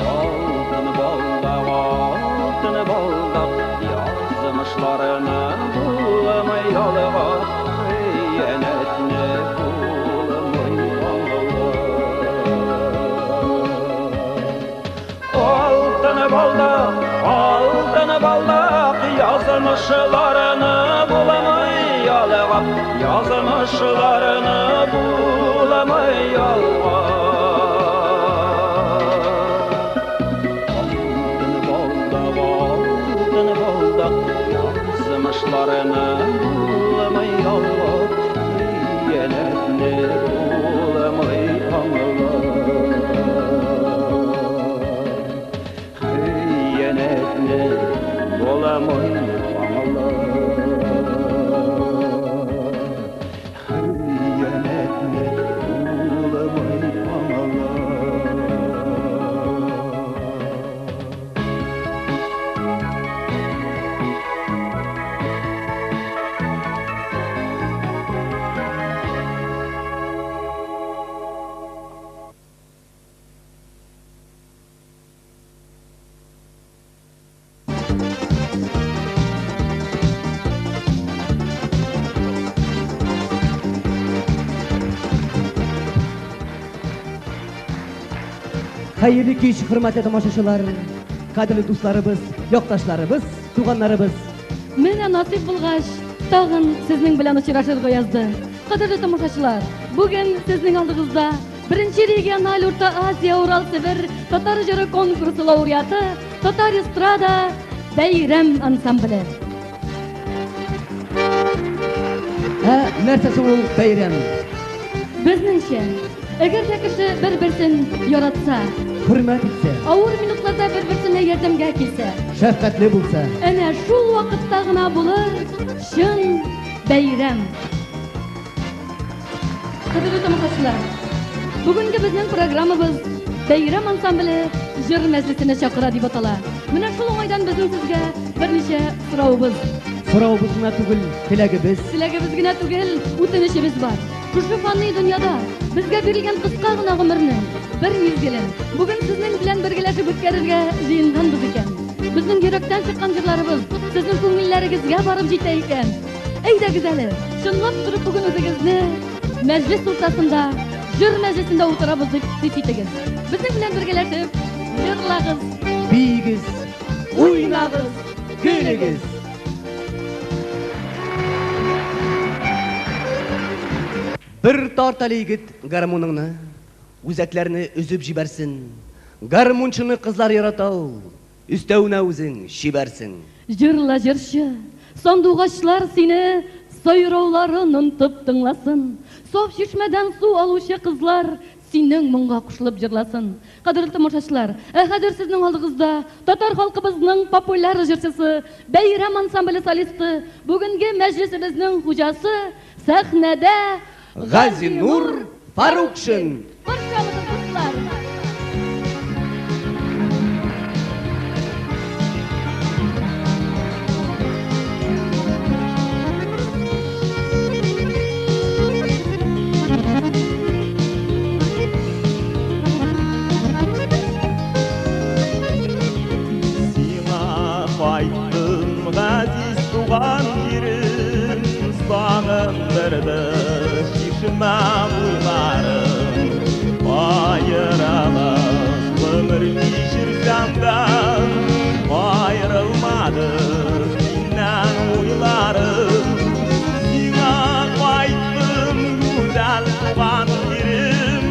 Алтын балдак, алтын балдак, язмышларны булмый ялгап, хыянәтне булмый аңлап. Алтын балдак, алтын балдак, язмышларны булмый ялгап, язмышларны булмый ялгап. Алтын балдак, алтын балдак, язмышларны булмый ялгап, хыянәтне булмый аңлап. Хыянәтне булмый аңлап. Хыянәтне булмый аңлап. Хәерле кич, хөрмәтле тамашачылар, кадерле дусларыбыз, якташларыбыз, туганнарыбыз. Менә насыйп булгач, тагын сезнең белән очрашырга язды. Кадерле тамашачылар, бүген сезнең алдыгызда беренче региональ Урта Азия Урал Себер татар җыры конкурсы лауреаты Татар эстрада Бәйрәм ансамбле. Ә нәрсәсе ул бәйрәм? Безнеңчә, әгәр дә кеше бер-берсен яратса, Хөрмәт итсә, авыр минутларда бер-берсенә ярдәмгә килсә, шәфкатьле булса, әнә шул вакытта гына булыр чын бәйрәм. Кадерле тамашачылар, бүгенге безнең программабыз Бәйрәм ансамбле җыр мәҗлесенә чакыра дип атала. Менә шул уңайдан безнең сезгә берничә соравыбыз. Соравыбыз гына түгел, теләгебез. Теләгебез генә түгел, үтенечебез бар. Шушы фани дөньяда безгә бирелгән кыска гына гомернең бер мизгелен бүген сезнең белән бергәләшеп үткәрергә җыенганбыз икән. Безнең йөрәктән чыккан җырларыбыз сезнең күңелләрегезгә барып җитә икән. Әйдәгез әле, чынлап торып бүген үзегезне мәҗлес уртасында, җыр мәҗлесендә утырабыз дип хис итегез. Безнең белән бергәләшеп җырлагыз, биегез, уйнагыз, көлегез. Бер тарт әле, егет, гармуныңны, үзәкләрне өзеп җибәрсен. Гармунчыны кызлар ярата ул, өстәвенә үзең чибәрсең. Җырла, җырчы, сандугачлар сине сайрауларын онытып тыңласын. Саф чишмәдән су алучы кызлар синең моңга кушылып җырласын. Кадерле тамашачылар, ә хәзер сезнең алдыгызда татар халкыбызның популяр җырчысы, Бәйрәм ансамбле солисты, бүгенге мәҗлесебезнең хуҗасы, сәхнәдә Газинур Фарукшин. Каршы алыгыз, дуслар! Сиңа кайттым, газиз туган җирем, Сагындырды чишмә буйларың. Аерылып гомер кичерсәм дә, Аерылмады синнән уйларым. Сиңа кайттым, гүзәл туган җирем,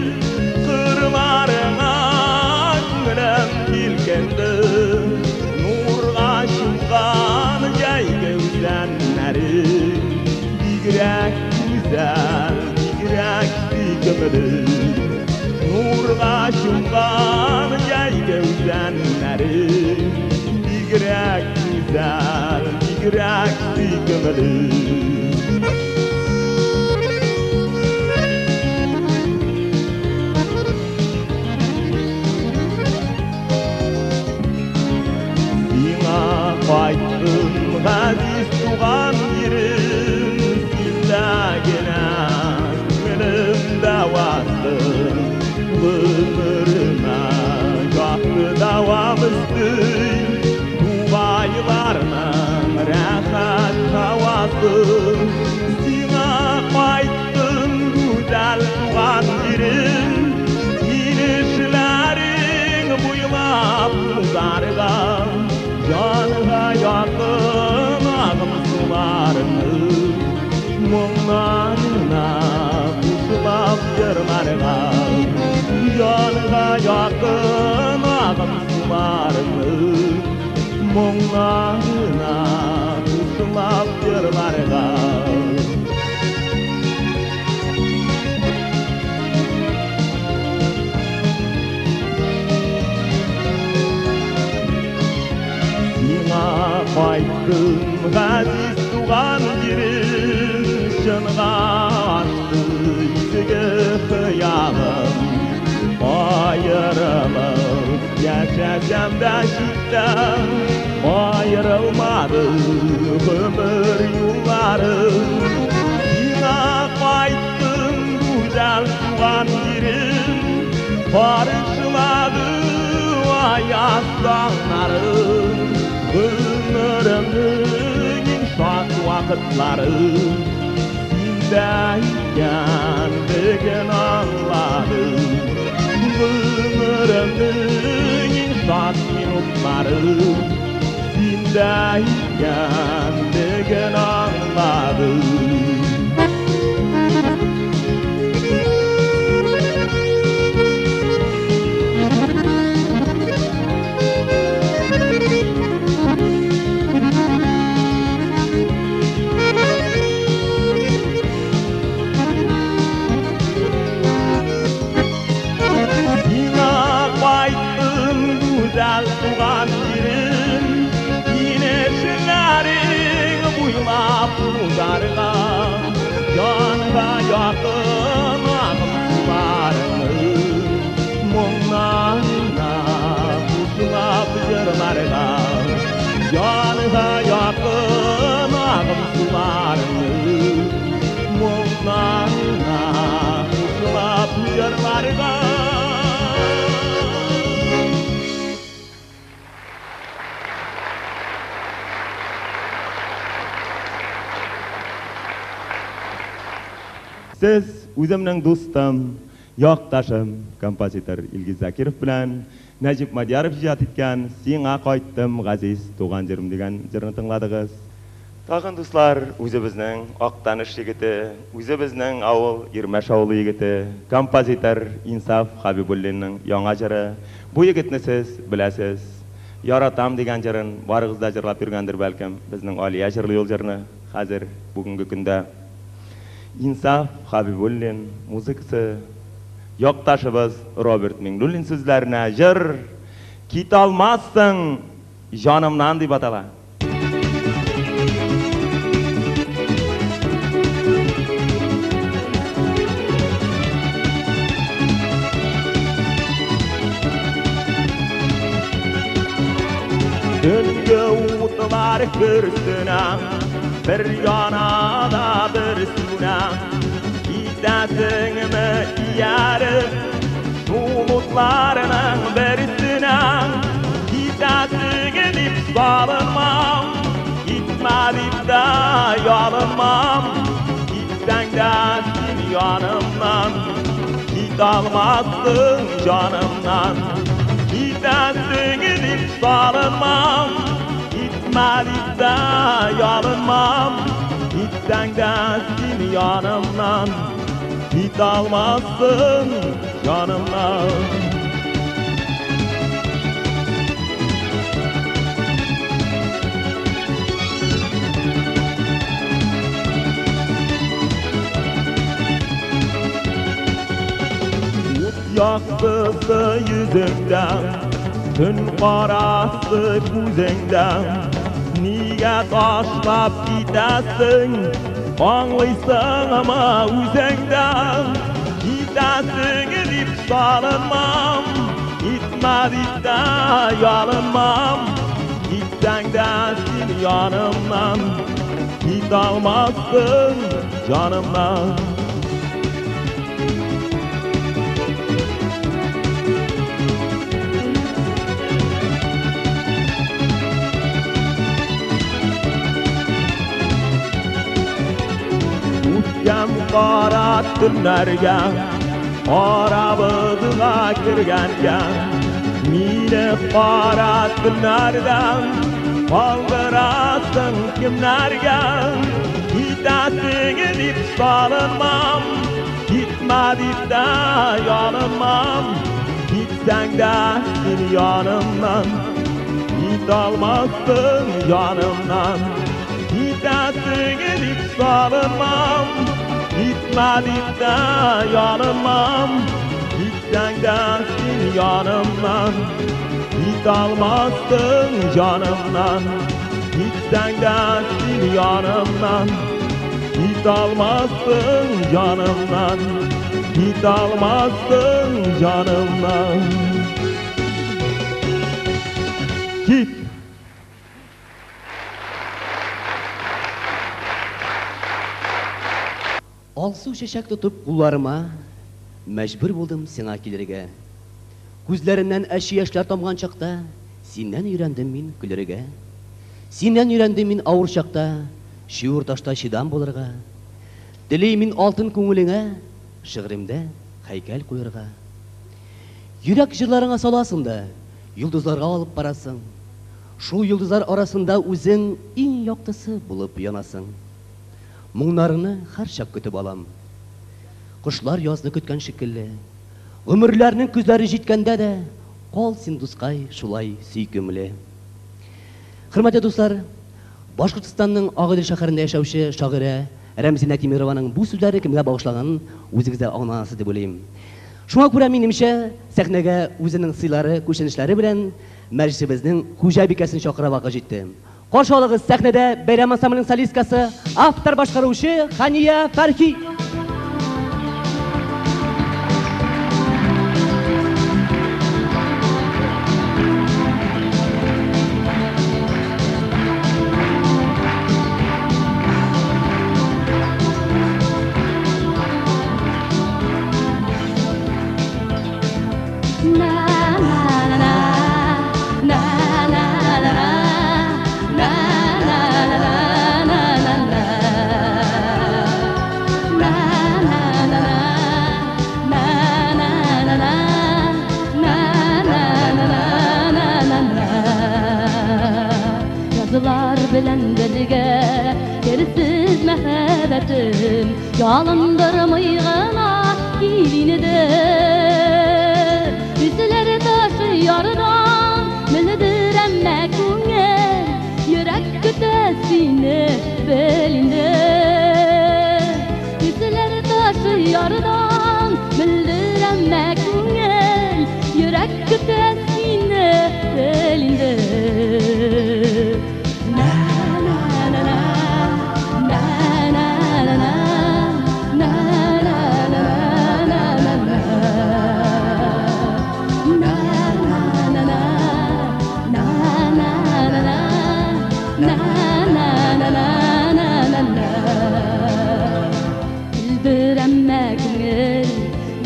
Кырларыңа күңелем җилкенде. Нурга чумган җәйге үзәннәрең, Бигрәк гүзәл, бигрәк сөйкемле. Нурга чумган җәйге үзәннәрең, Бигрәк гүзәл, бигрәк сөйкемле. Сиңа кайттым, газиз туган җирем, Синдә генә күңелем дәвасы. Гомеремә якты дәвам өсти, Тугайларның рәхәт һавасы. Сиңа кайттым, гүзәл туган җирем, Инешләрең буйлап узарга, Җанга якын агым суларыңны, Моңнарына кушылып җырларга. Җанга якын агым суларыңны, Моңнарына кушылып җырларга. Сиңа кайттым, газиз туган җирем, Чынга ашты изге хыялым. Аерылып яшәсәм дә читтә, Аерылмады гомер юлларым. Сиңа кайттым, гүзәл туган җирем, Каршылады аяз таңнарым. Гомеремнең иң шат вакытлары Синдә икәнлеген аңладым. Гомеремнең иң шат минутлары Синдә икәнлеген аңладым. Сиңа кайттым, гүзәл туган җирем, Инешләрең буйлап узарга, Җанга якын агым суларыңны, Моңнарына кушылып җырларга. Җанга якын агым суларыңны, Моңнарына кушылып җырларга. Сез үземнең дустым, якташым, композитор Илгиз Закиров белән Нәҗип Мадьяров иҗат иткән Сиңа кайттым, газиз туган җирем дигән җырны тыңладыгыз. Тагын, дуслар, үзебезнең Актаныш егете, үзебезнең авыл, Ирмәш авылы егете, композитор Инсаф Хабибуллинның яңа җыры. Бу егетне сез беләсез. Яратам дигән җырын барыгыз да җырлап йөргәндер бәлкем. Безнең Алия җырлый ул җырны хәзер бүгенге көндә. Инсаф Хабибуллин музыкасы, Якташыбыз Роберт Миңнуллин сүзләренә җыр Китә алмассың җанымнан дип атала. Төнге утлар көрсенә, бер яна да бер сүнә. Китәсеңме ияреп, шул утларның берсенә? Китәсең дип салынмам, китмә дип тә ялынмам. Китсәң дә син янымнан, китә алмассың җанымнан. Китәсең дип салынмам, китмә дип тә ялынмам. Китсәң дә син янымнан, китә алмассың җанымнан. Ут яктысы йөзеңдә, төн карасы күзеңдә. Нигә ташлап китәсең, аңлыйсыңмы үзең дә? Китәсең дип салынмам, китмә дип тә ялынмам. Китсәң дә син янымнан, китә алмассың җанымнан. Үткән кара төннәргә, арабызга кергәнгә, мине кара төннәрдән калдырасың кемнәргә? Китәсең дип салынмам, китмә дип тә ялынмам. Китсәң дә син янымнан, китә алмассың җанымнан. Китәсең дип салынмам, китмә дип тә ялынмам. Китсәң дә син янымнан, китә алмассың җанымнан. Китсәң дә син янымнан, китә алмассың җанымнан. Китә алмассың җанымнан. Кит! Алсу чәчәк тотып кулларыма, мәҗбүр булдым сиңа килергә. Күзләремнән әче яшьләр тамган чакта, синнән өйрәндем мин көлергә. Синнән өйрәндем мин авыр чакта, чуер ташта чыдам булырга. Телим мин алтын күңелеңә, шигъремдә һәйкәл куерга. Йөрәк җырларыңа саласың да, йолдызларга алып барасың. Шул йолдызлар арасында үзең иң яктысы булып янасың. Моңнарыңны һәрчак көтеп алам. Кошлар язны көткән шикелле. Гомерләрнең көзләре җиткәндә дә, кал син, дускай, шулай сөйкемле. Хөрмәтле дуслар, Башкортстанның Агыйдел шәһәрендә яшәүче шагыйрә Рәмзинә Тимированың бу сүзләре кемгә багышланганын үзегез дә аңланасыз дип уйлыйм. Шуңа күрә, минемчә, сәхнәгә үзенең сыйлары, күченешләре белән мәҗлесебезнең хуҗабикәсен чакыра вакыт җитте. Каршы алыгыз, сәхнәдә Бәйрәм ансамбленең солисткасы, автор-башкаручы Хәния Фәрхи. Язлар белән бергә керсез мәхәббәтем ялындырмый гына кил инде. Күзләре ташы ярдан мөлдер, әмма күңел йөрәк көтә сине, бел инде. Күзләре ташы ярдан мөлдер, әмма На-на-на-на-на-на. Көлдер әмма күңел,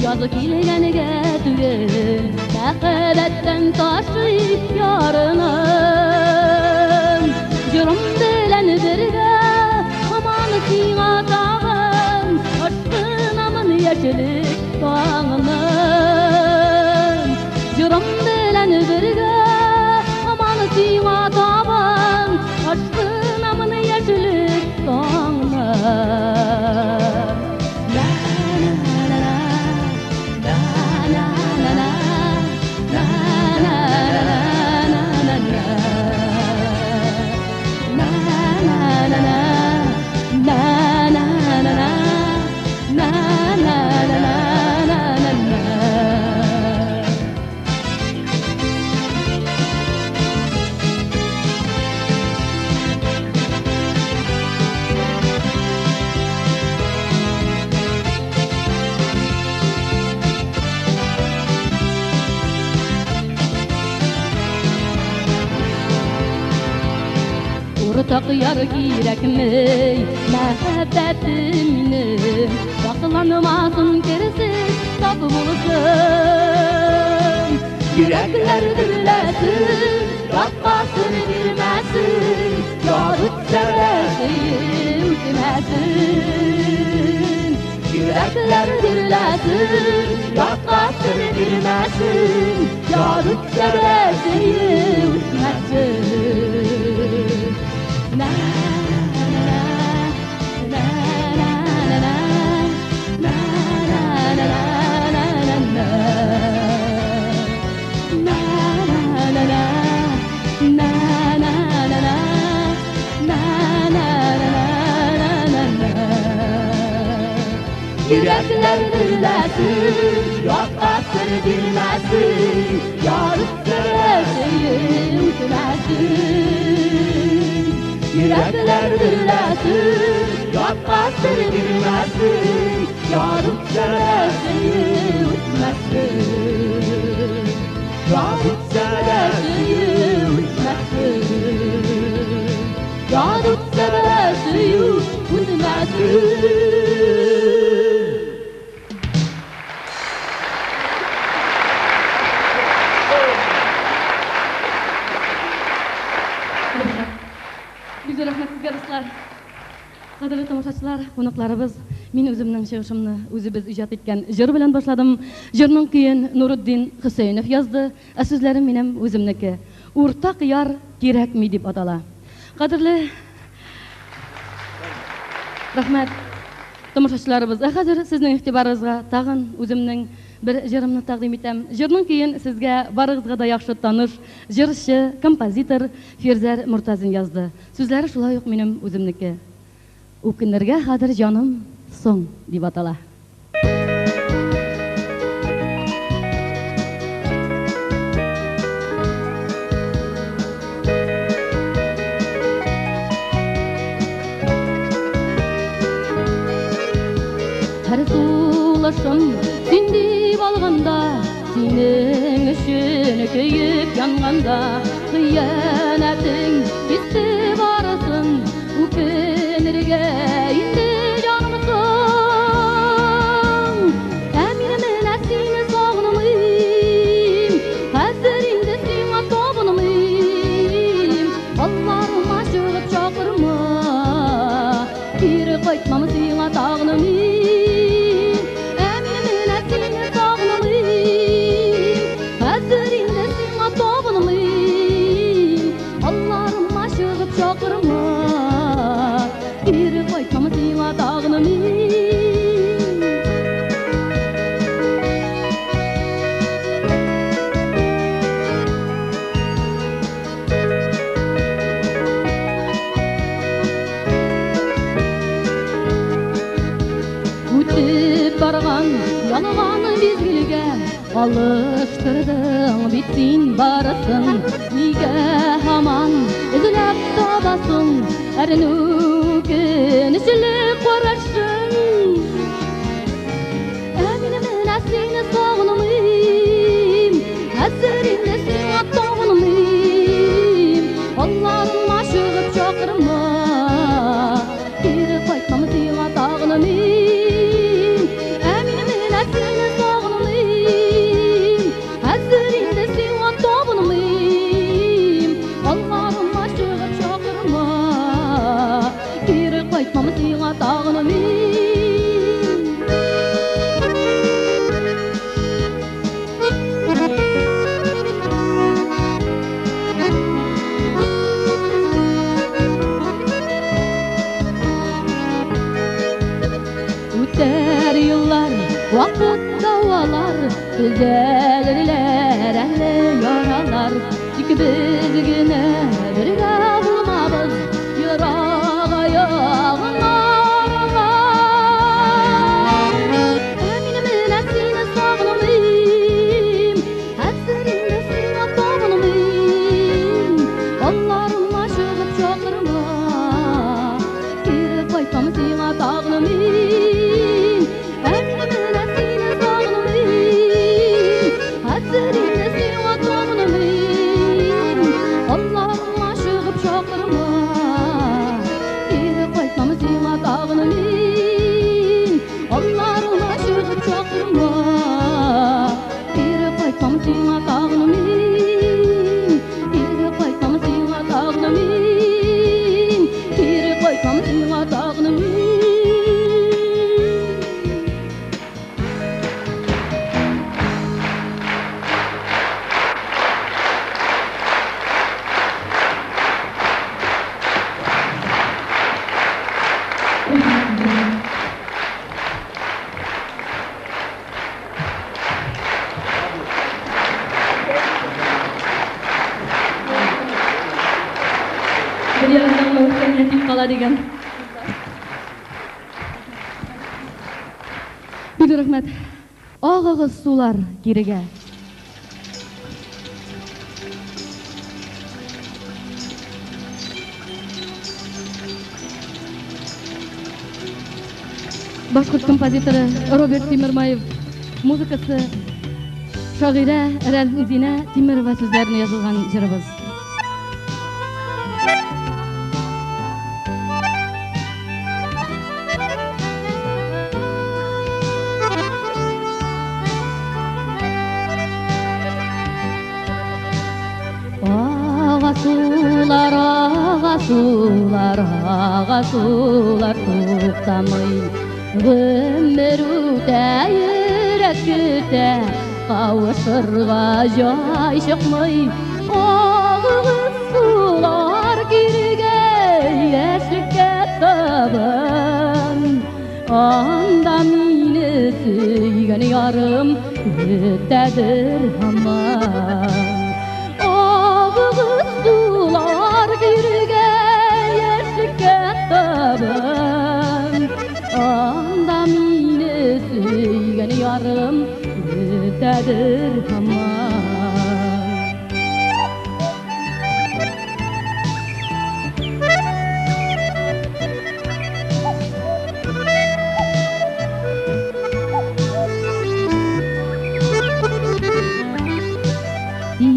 язы килгәнгә түгел, мәхәббәттән ташый ярыным. Җырым белән бергә һаман сиңа тагын, ашкынамын яшьлек таңыннан. Җырым белән бергә һаман сиңа табын, ашкынамын яшьлек таңыннан. Уртак яр кирәкми, мәхәббәтем минем, сакланмасын керсез, саф булсын. Йөрәкләр дөрләсен, ятмасын бирмәсен, яр үтсә дә сөю үтмәсен. Йөрәкләр дөрләсен, ятмасын бирмәсен, яр үтсә дә сөю үтмәсен. Na na na na na na na na na na na na na na na na na na na na. Yürekler dürlesin, yatmasın bilmesin, yar ötse de ütmesin. Yürekler dürlesin, yatmasın bilmesin, yar ötse de ütmesin. Yar ötse de ütmesin. Yar ötse de ütmesin. Рәхмәт сезгә, дуслар. Кадерле тамашачылар, кунакларыбыз, мин үземнең чыгышымны үзебез иҗат иткән җыр белән башладым. Җырның көен Нуруддин Хөсәенов язды, ә сүзләрем минем үземнеке. Уртак яр кирәкми дип атала. Кадерле рәхмәт тамашачыларыбыз. Ә хәзер сезнең игътибарыгызга тагын үземнең бер җырымны тәкъдим итәм. Җырның көен сезгә барыгызга да яхшы таныш җырчы, композитор Фирзәр Муртазин язды. Сүзләре шулай ук минем үземнеке. Үкенергә хәзер җаным соң дип атала. Һәр сулышым син дип алганда, синең өчен көеп янганда, хыянәтең кисте барысын, үкенергә инде җаным соң. Ә мин менә сине сагынмыйм, хәзер инде сиңа табынмыйм. Алларыма чыгып чакырма, кире кайтмам сиңа тагын мин. Ә мин менә сине сагынмыйм, хәзер инде сиңа табынмыйм. Алларыма чыгып чакырма, кире кайтмам сиңа тагын мин. Үтеп барган ялган мизгелгә алыштырдың бит син барысын. Нигә һаман эзләп табасың әрнү көнечле карашың? Ә мин менә сине сагынмыйм, хәзер инде сиңа табынмыйм. Алларыма чыгып Вакыт дәвалар, төзәлерләр әле яралар. Тик без генә бергә булмабыз, ерагаян аралар. Ә мин менә сине сагынмыйм, хәзер инде сиңа табынмыйм. Алларыма чыгып чакырма, кире кайтам сиңа тагын мин. Ә мин менә сине сагынмыйм, хәзер инде сиңа табынмыйм. Алларыма чыгып чакырма, кире кайтам сиңа тагын мин. Алларыма чыгып чакырма, кире кайтам сиңа тагын мин. Кире кайтам сиңа тагын мин. Кире кайтам сиңа тагын мин. Бер ягыннан үткән ятим кала дигән. Бик зур рәхмәт. Агыгыз сулар кирегә. Башкорт композиторы Роберт Тимермаев музыкасы шагыйрә Рәмзинә Тимерова сүзләренә язылган җырыбыз. Ага сулар, ага сулар, ага сулар туктамый. Гомер үтә, йөрәк көтә, кавышырга җай чыкмый. Агыгыз сулар кирегә, яшьлеккә табын. Анда мине сөйгән ярым көтәдер һаман. Агыгыз сулар кирегә, яшьлеккә табын. Анда мине сөйгән ярым көтәдер һаман.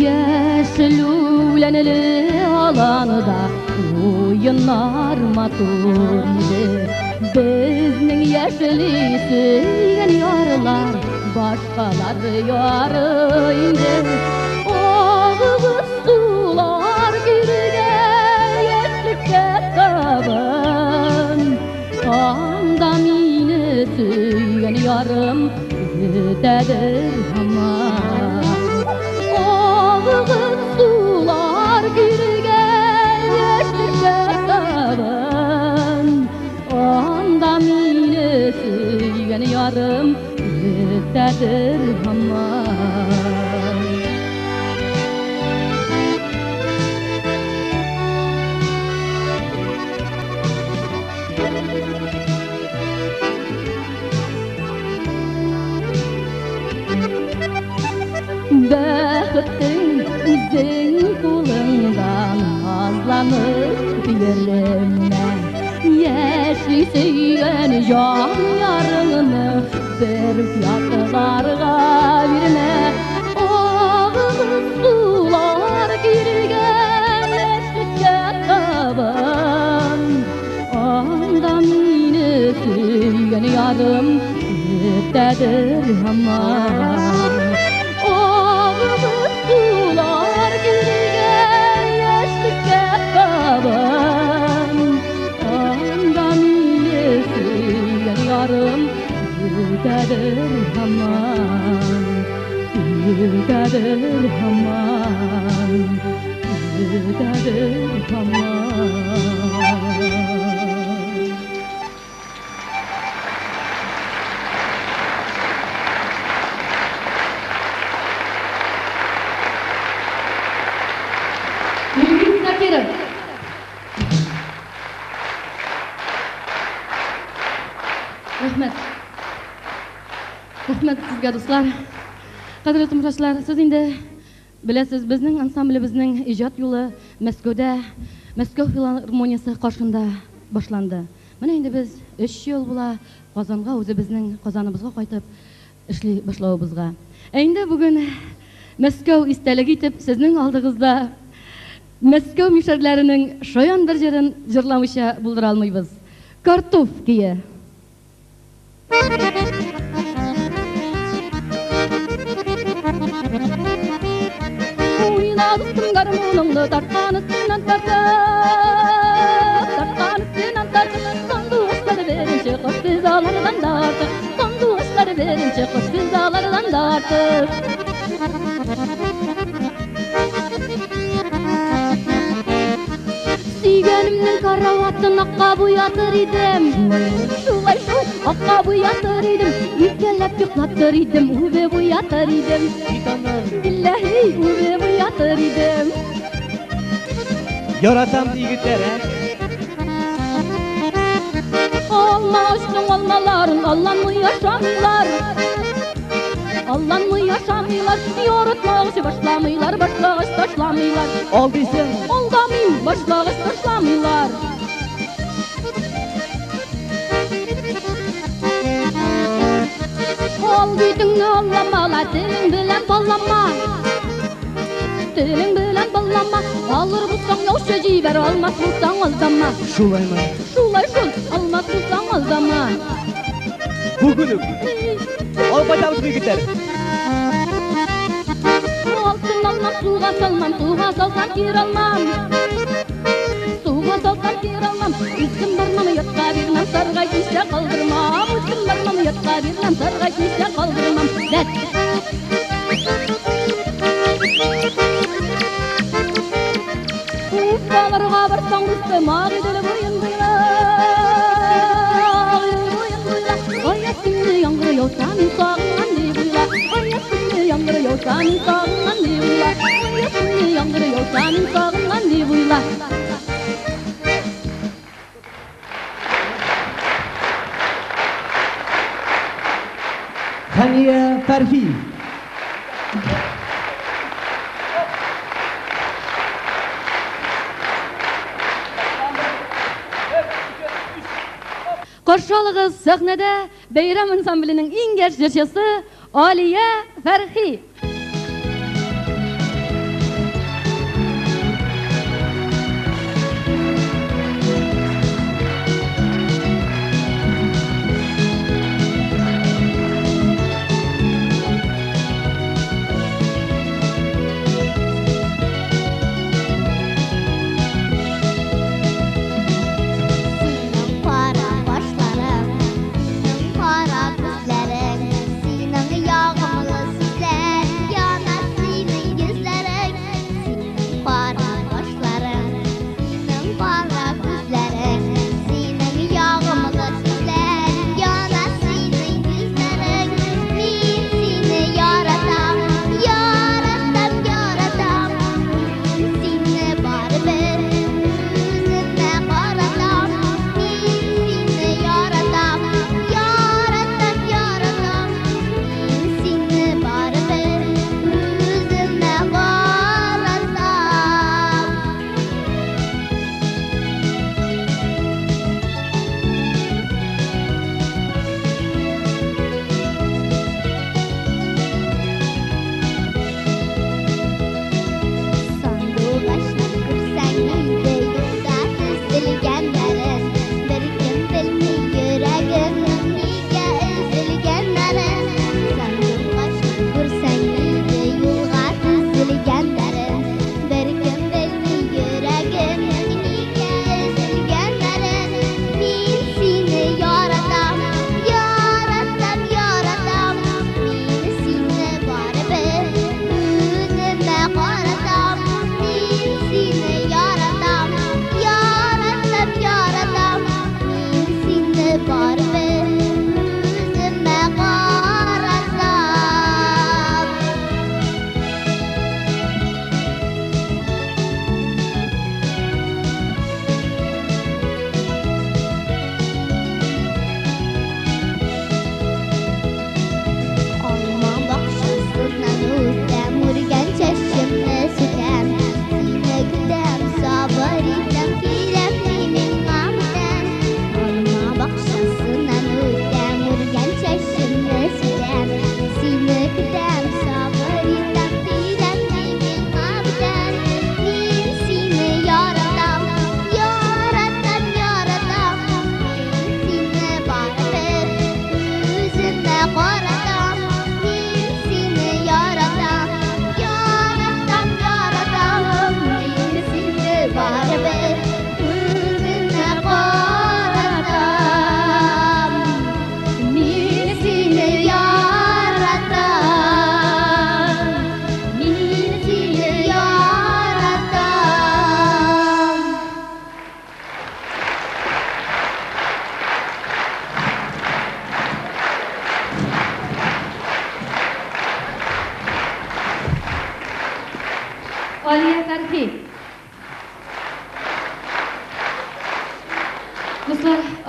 Яшел үләнле аланда уеннар матур иде. Безнең яшьли сөйгән ярлар башкалар яры инде. Агыгыз сулар кирегә, яшьлеккә табын. Анда мине сөйгән ярым көтәдер һаман. Агыгыз сулар кирегә, яшьлеккә табын. Анда мине сөйгән ярым көтәдер һаман. Бәхеттең үзең кулыңда назланып йөрмә. Яшьли сөйгән җан ярыңны бер ятларга бирмә. Агыгыз сулар кирегә, яшьлеккә табын. Анда мине сөйгән ярым көтәдер һаман. Агыгыз сулар кирегә, яшьлеккә табын. Анда мине сөйгән ярым көтәдер һаман. Көтәдер һаман. Көтәдер һаман. Закиров. Рәхмәт. Рәхмәт сезгә, дуслар. Кадерле тамашачылар, сез инде беләсез, безнең ансамблебезнең иҗат юлы Мәскәүдә, Мәскәү филармониясе каршында башланды. Менә инде без 3 ел була Казанга, үзебезнең Казаныбызга кайтып эшли башлавыбызга. Ә инде бүген Мәскәү истәлеге итеп сезнең алдыгызда Мәскәү мишәрләренең шаян бер җырын җырламыйча булдыра алмыйбыз. Картоф көе. Уйна, дустым, гармуныңны тарткан өстеннән тартып, тарткан өстеннән тартып, сандугачлар беренче кош без алардан да артык, сандугачлар беренче кош без алардан да артык. Сөйгәнемнең караватын акка буятыр идем. Шулай шул, акка буятыр идем. Иркәләп йоклатыр идем, үбеп уятыр идем. Билләһи, үбеп уятыр идем. Яратам егетләр, ә? Алма агачның алмаларын алланмый ашамыйлар. Алланмый ашамыйлар, яратмагач башламыйлар, башлагач ташламыйлар. Алдыйсың. Алдамыйм, башлагач ташламыйлар. Ал битеңне аллама, ла телең белән баллама. Телең белән баллама. Алыр булсаң яучы җибәр, алмас булсаң алдама. Шулаймы? Шулай шул, алмас булсаң алдама. Бүген үк. Алып кайтабыз, егетләр. Алтын алмам, суга салмам, суга салсам кир алмам. Суга салсам кир алмам. Үзем бармам, ятка бирмәм, саргай кичә калдырмам. Үзем бармам, ятка бирмәм, саргай кичә калдырмам. Дәт. Уфаларга барсаң, дустым, Агыйдел буен буйла, Агыйдел буен буйла. Аяз көнне яңгыр яуса, мин сагынган дип уйла. Аяз көнне яңгыр яуса, мин сагынган дип уйла. Аяз көнне яңгыр яуса, мин сагынган дип уйла. Хәния Фәрхи. Каршы алыгыз сәхнәдә Бәйрәм ансамбленең иң яшь җырчысы Алия Фәрхи. Синең кара кашларың, синең кара күзләрең, синең ягымлы сүзләрең.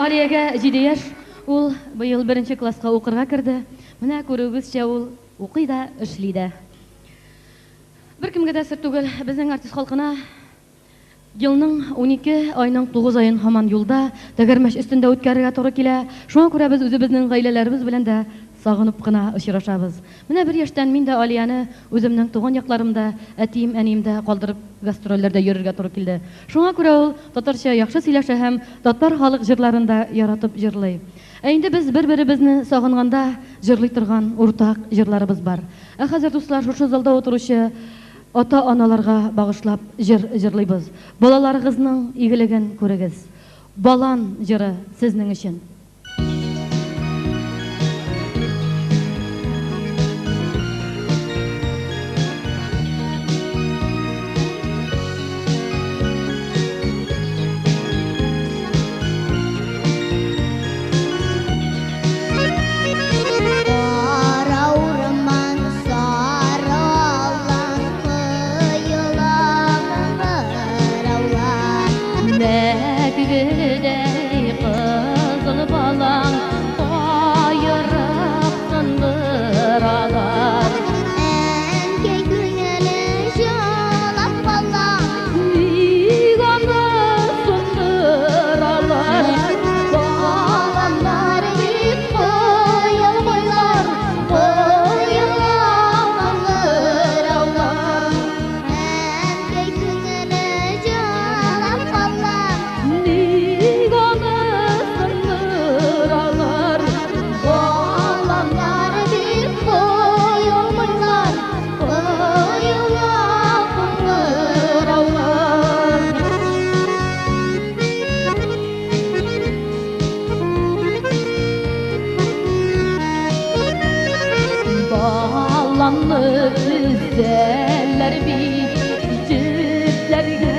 Алиягә 7 яшь, ул быел беренче класска укырга керде. Менә күрүегезчә, ул укый да, эшли дә. Беркемгә дә сер түгел, безнең артист халкына елның 12 айның 9 аен һаман юлда, тәгәрмәч өстендә үткәрергә туры килә. Шуңа күрә без үзебезнең гаиләләребез белән дә сагынып кына очрашабыз. Менә бер яшьтән мин дә Алияне үземнең туган якларымда, әтием, әниемдә калдырып гастрольләрдә йөрергә туры килде. Шуңа күрә ул татарча яхшы сөйләшә һәм татар халык җырларын да яратып җырлый. Ә инде без бер-беребезне сагынганда җырлый торган уртак җырларыбыз бар. Ә хәзер, дуслар, шушы залда утыручы ата-аналарга багышлап җыр җырлыйбыз. Балаларыгызның игелеген күрегез. Балан җыры сезнең өчен. Кара урман, сары алан, коела кыңгыраулар. Мәк гөлдәй кызыл балан, каерып сындыралар. Әнкәй күңеле җылап кала. Ник аны сындыралар? Баланнар бик коелмыйлар, коела кыңгыраулар. Әнкәй күңеле җылап кала. Ник аны сындыралар? Баланнар бик коелмыйлар, коела кыңгыраулар. Баланны өзәләр бит, җепләргә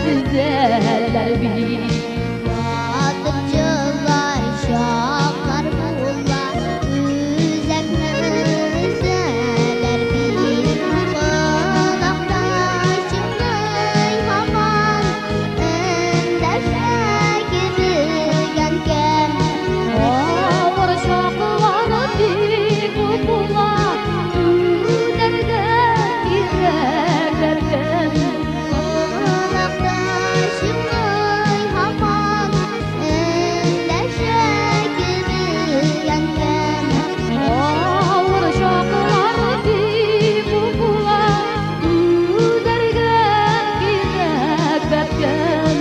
тезәләр бит. Батып җылар чаклар була, үзәкне өзәләр бит. Колакта чыңлый һаман, эндәшә кебек әнкәм. Авыр чаклар бик күп була, түзәргә кирәк бәбкәм. Колакта чыңлый һаман, эндәшә кебек әнкәм. Авыр чаклар бик күп була, түзәргә кирәк бәбкәм.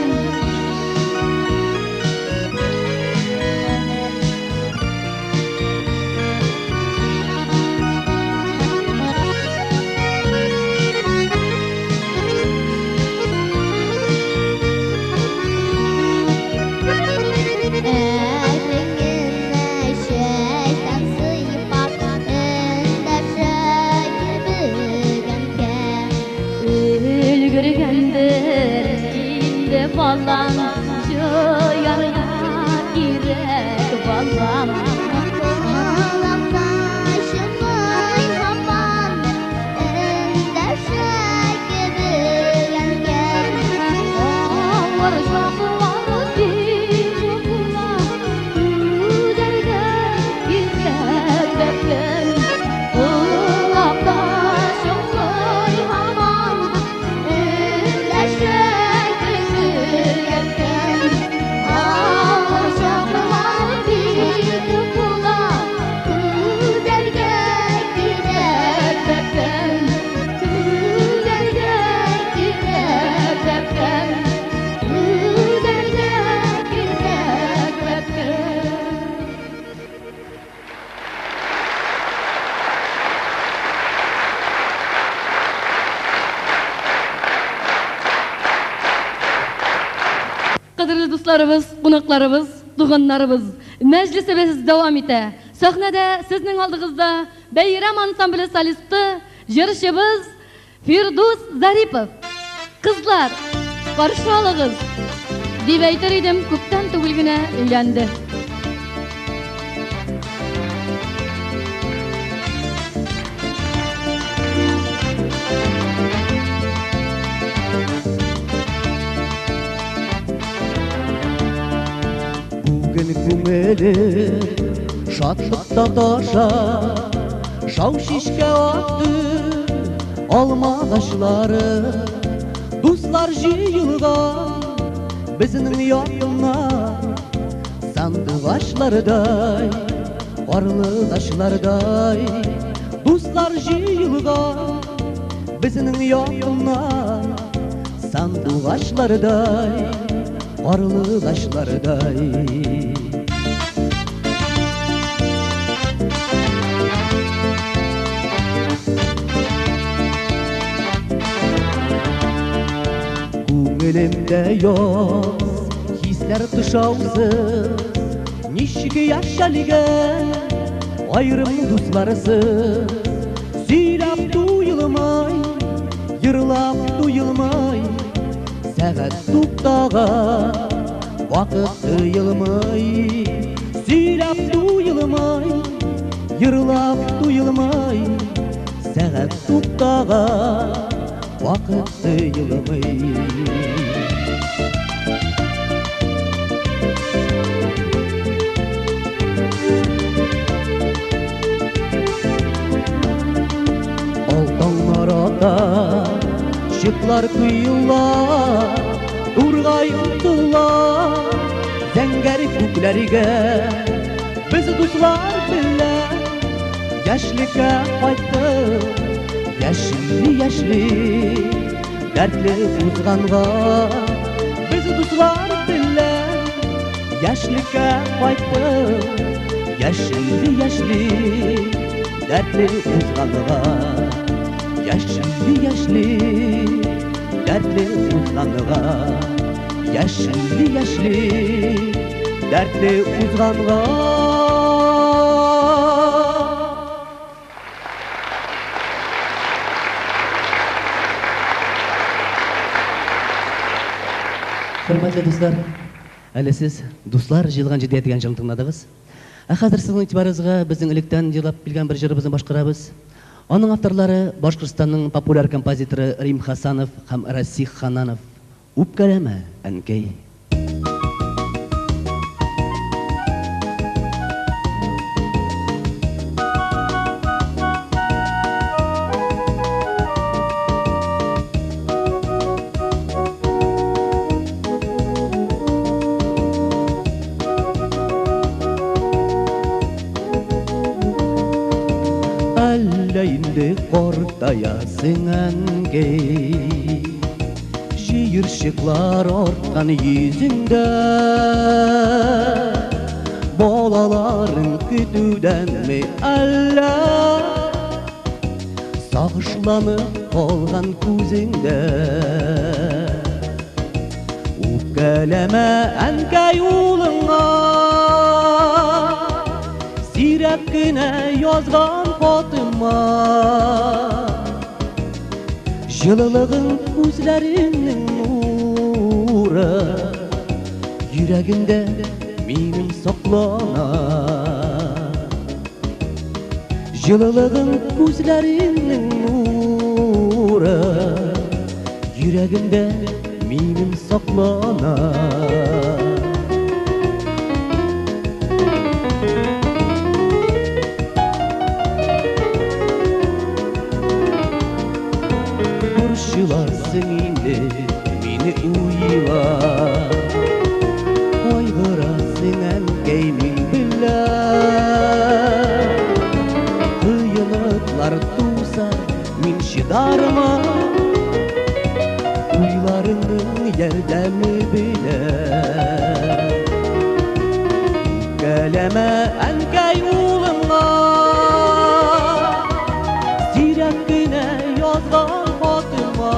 Әкрен генә чәчтән сыйпап, эндәшә кебек әнкәм. Өлгергәндер инде балам, җыярга кирәк балам. Колакта чыңлый һаман, эндәшә кебек әнкәм. Авыр чаклар бик күп була, түзәргә кирәк бәбкәм. Колакта чыңлый һаман, эндәшә кебек әнкәм. Авыр чаклар бик күп була, түзәргә кирәк бәбкәм. Түзәргә кирәк бәбкәм. Түзәргә кирәк бәбкәм. Кадерле дусларыбыз, кунакларыбыз, туганнарыбыз, мәҗлесебез дәвам итә. Сәхнәдә сезнең алдыгызда Бәйрәм ансамбле солисты, җырчыбыз Фирдус Зарипов. Кызлар, каршы алыгыз. Дип әйтер идем, күптән түгел генә өйләнде. Бүген күңелем шатлыкта таша, шау шишкә атты алмагачлары. Дуслар җыелган безнең якыннар, сандугачлардай, карлыгачлардай. Дуслар җыелган безнең якыннар, сандугачлардай, карлыгачлардай. Күңелемдә яз, хисләр тышаусыз, ничек яшәлгә айрым дусларсыз. Сөйләп туелмай, йырлап туелмай, сәгать туктаган вакыт тыелмай. Сөйләп туелмай, йырлап туелмай, сәгать туктаган вакыт тыелмай. Алтаңнар ата, чыклар куела, тургай омтыла зәңгәр күкләргә. Без дуслар белән яшьлеккә кайттык, яшьли-яшьли дәртле узганга. Без дуслар белән яшьлеккә кайттык, яшьли-яшьли дәртле узганга. Яшьли-яшьли дәртле узганга. Яшьли-яшьли дәртле узганга. Хөрмәтле дуслар, әле сез дуслар җыелган җирдә дигән җырны тыңладыгыз. Ә хәзер сезнең игътибарыгызга безнең электән җырлап килгән бер җырыбызны башкарабыз. Аның авторлары Башкортстанның популяр композиторы Рим Хасанов һәм Расих Хананов. Үпкәләмә, әнкәй. Әллә инде картаясың, әнкәй, җыерчыклар арткан йөзеңдә. Балаларың көтүдәнме әллә сагышланып калган күзеңдә? Үпкәләмә, әнкәй, улыңа, сирәк кенә язган хатыма. Җылылыгың күзләреңнең нуры йөрәгемдә минем саклана. Җылылыгың күзләреңнең нуры йөрәгемдә минем саклана. Борчыласың инде мине уйлап, кайгырасың, әнкәй, мин беләм. Кыенлыклар туса, мин чыдармын уйларыңның ярдәме белән. Үпкәләмә, әнкәй, улыңа, сирәк кенә язган хатыма.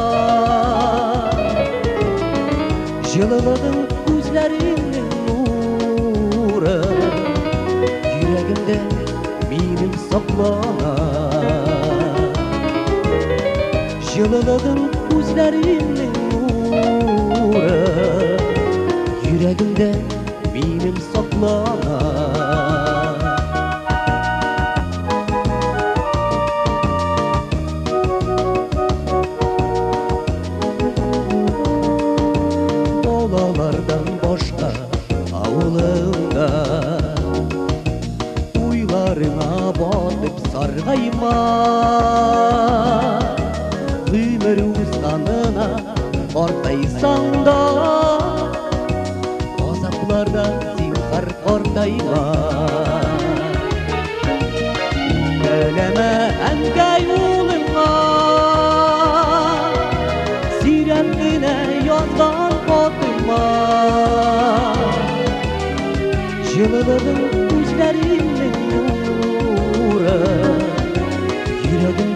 Җылылыгың күзләреңнең нуры йөрәгемдә минем саклана. Җылылыгың күзләреңнең нуры йөрәгемдә минем саклана. Балалардан башка авылыңда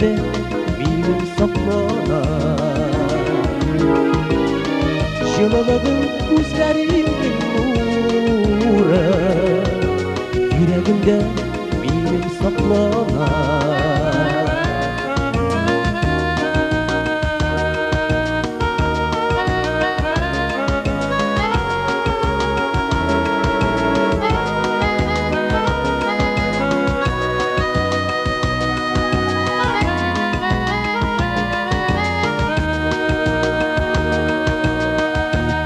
Йөрәгемдә минем саклана. Җылылыгың күзләреңнең нуры йөрәгемдә минем саклана.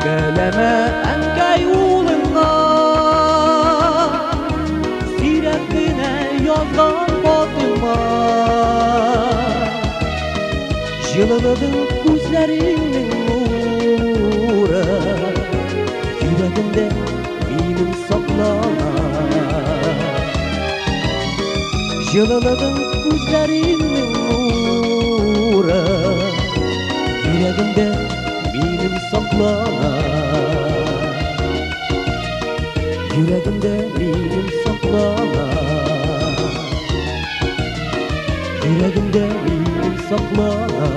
Үпкәләмә, әнкәй, улыңа, сирәк кенә язган хатыңа. Җылылыгың күзләреңнең нуры йөрәгемдә минем саклана. Җылылыгың күзләреңнең нуры йөрәгемдә минем саклана. Йөрәгемдә минем саклана. Йөрәгемдә минем саклана.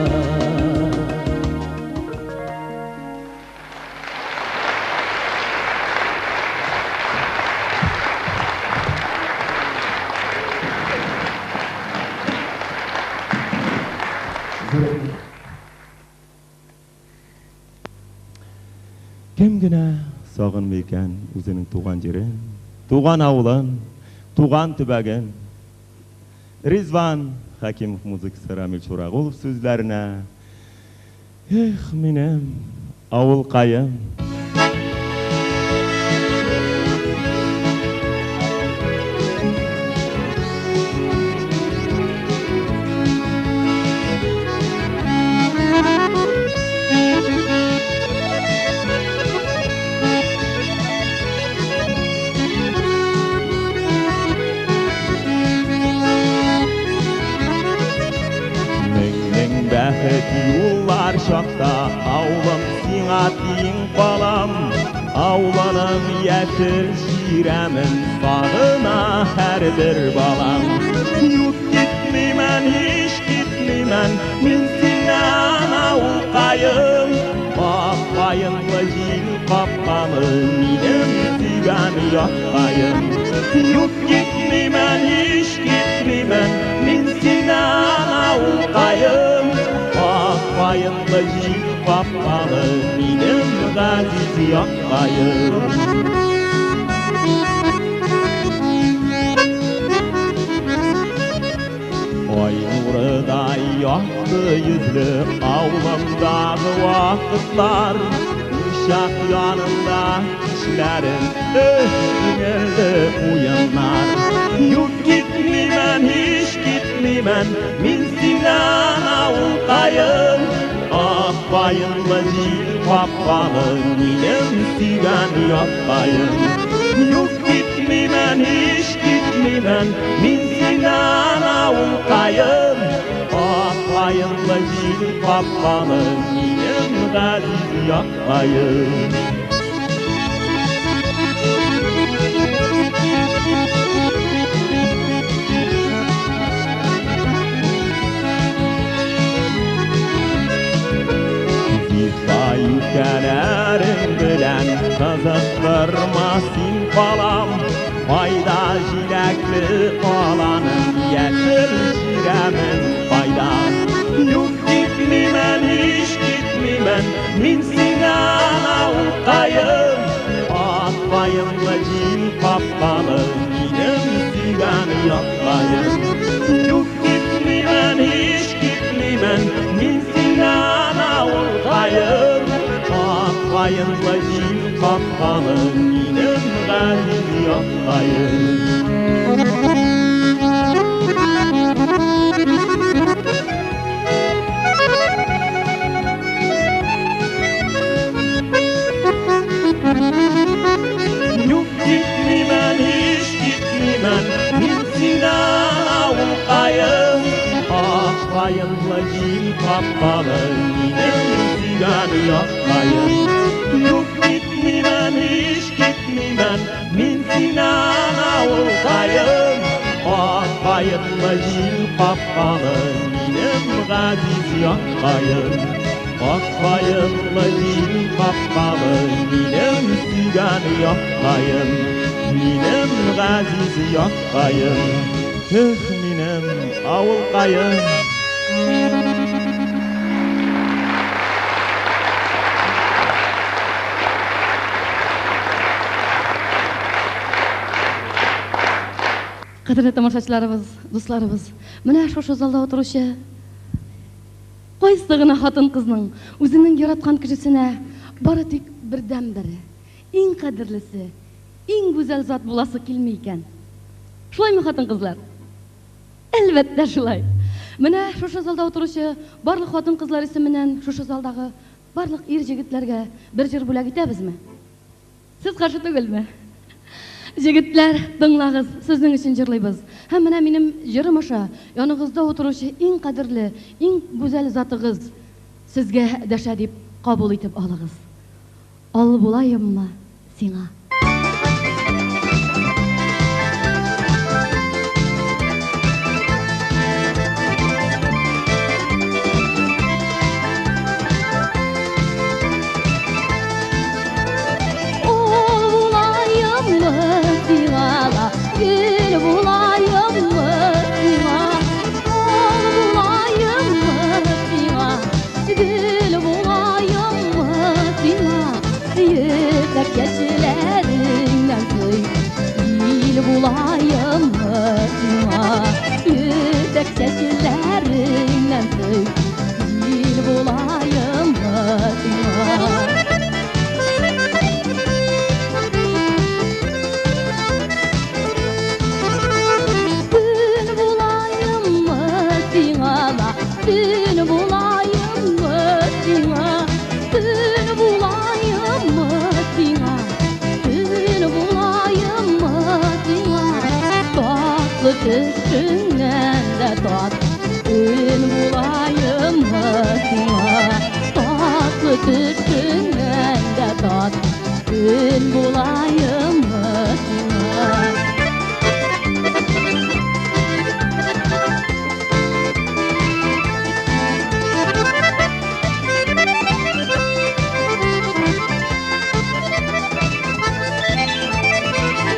Кем генә сагынмый икән үзенең туган җирен, туган авылын, туган төбәген? Ризван Хәкимов музыкасы, Рамил Чурагулов сүзләренә Эх, минем авылкаем. Мең-мең бәхет юллар чакта авылым сиңа тиң калам. Авылының яшел чирәмен сагына һәрбер балам. Юк, китмимен, һич китмимен, мин синнән, авылкаем. Ак каенлы, җил капкалы минем сөйгән яккаем. Юк, китмимен, һич китмимен, мин синнән, авылкаем. Ак каенлы, җил капкалы минем газиз яккаем. Ай нурыдай якты йөзле авылымдагы вакытлар, Учак янында кичләрен, эх, күңелле уеннар. Юк, китмимен, һич китмимен, мин синнән, авылкаем. Ак каенлы, җил капкалы минем сөйгән яккаем. Юк, китмимен, һич китмимен, мин синнән, авылкаем. Ак каенлы, җил капкалы минем газиз яккаем. Зифа юкәләрең белән кызыктырма син калам. Кайда җиләкле аланың, яшел чирәмең кайда? Юк, китмимен, һич китмимен, мин синнән, авылкаем. Ак каенлы, җил капкалы минем сөйгән яккаем. Юк, китмимен, һич китмимен, мин синнән, авылкаем. Ак каенлы, җил капкалы минем газиз яккаем. Юк, китмимен, һич китмимен, мин синнән, авылкаем. Ак каенлы, җил капкалы минем сөйгән яккаем. Юк, китмимен, һич китмимен, мин синнән, авылкаем. Ак каенлы, җил капкалы минем Минем газиз яккаем, ак каенлы киң капкалы, минем сөйгән яккаем, минем газиз яккаем, эх, минем авылкаем. Кадерле тамашачыларыбыз, дусларыбыз, менә шушы залда утыручы кайсы гына хатын-кызның үзенең яраткан кешесенә бары тик бердәнбере, иң кадерлесе, иң гүзәл зат буласы килми икән? Шулаймы, хатын-кызлар? Әлбәттә, шулай. Менә шушы залда утыручы барлык хатын-кызлар исеменнән шушы залдагы барлык ир-җегетләргә бер җыр бүләк итәбезме? Сез каршы түгелме? Җегетләр, тыңлагыз, сезнең өчен җырлыйбыз. Һәм менә минем җырым аша яныгызда утыручы иң кадерле, иң гүзәл затыгыз сезгә дәшә дип кабул итеп алыгыз. Ал булаеммы сиңа? Ул булаеммы сиңа ла, гөл булаеммы сиңа? Ул булаеммы сиңа, гөл булаеммы сиңа? Йөкләп яшьләреңнән сөй, ил булаеммы сиңа? Йөкләп чәчләреңнән сөй, ил булаеммы сиңа? Көн булаеммы сиңа ла, төн булаеммы сиңа? Төн булаеммы сиңа, төн булаеммы сиңа? Татлы төшеңнән дә тат, өн булаеммы сиңа? Татлы төшеңнән дә тат, өн булаеммы сиңа?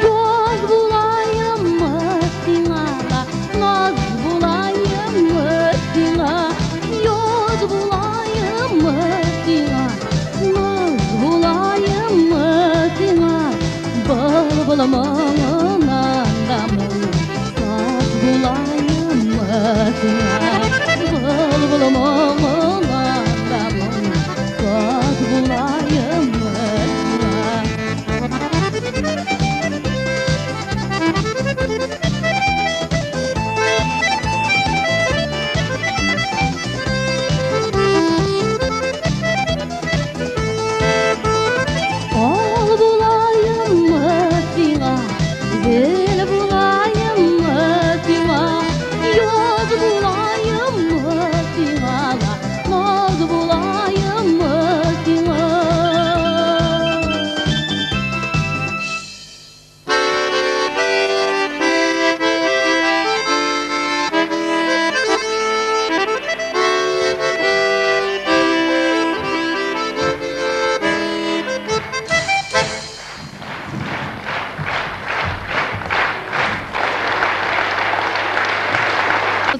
Яз булаеммы сиңа ла, наз булаеммы сиңа? Яз булаеммы сиңа, наз булаеммы сиңа? Былбыл моңыннан да моң саз булаеммы сиңа? Былбыл моңыннан да моң саз булаеммы сиңа? Ал булаеммы сиңа, гөл булаеммы сиңа? Яз булаеммы сиңа ла, наз булаеммы сиңа?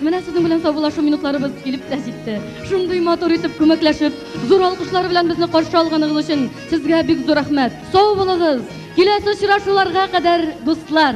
Менә сезнең белән саубуллашу минутларыбыз килеп тә җитте. Шундый матур итеп күмәкләшеп, зур алкышлар белән безне каршы алганыгыз өчен сезгә бик зур рәхмәт. Сау булыгыз. Киләсе очрашуларга кадәр, дуслар.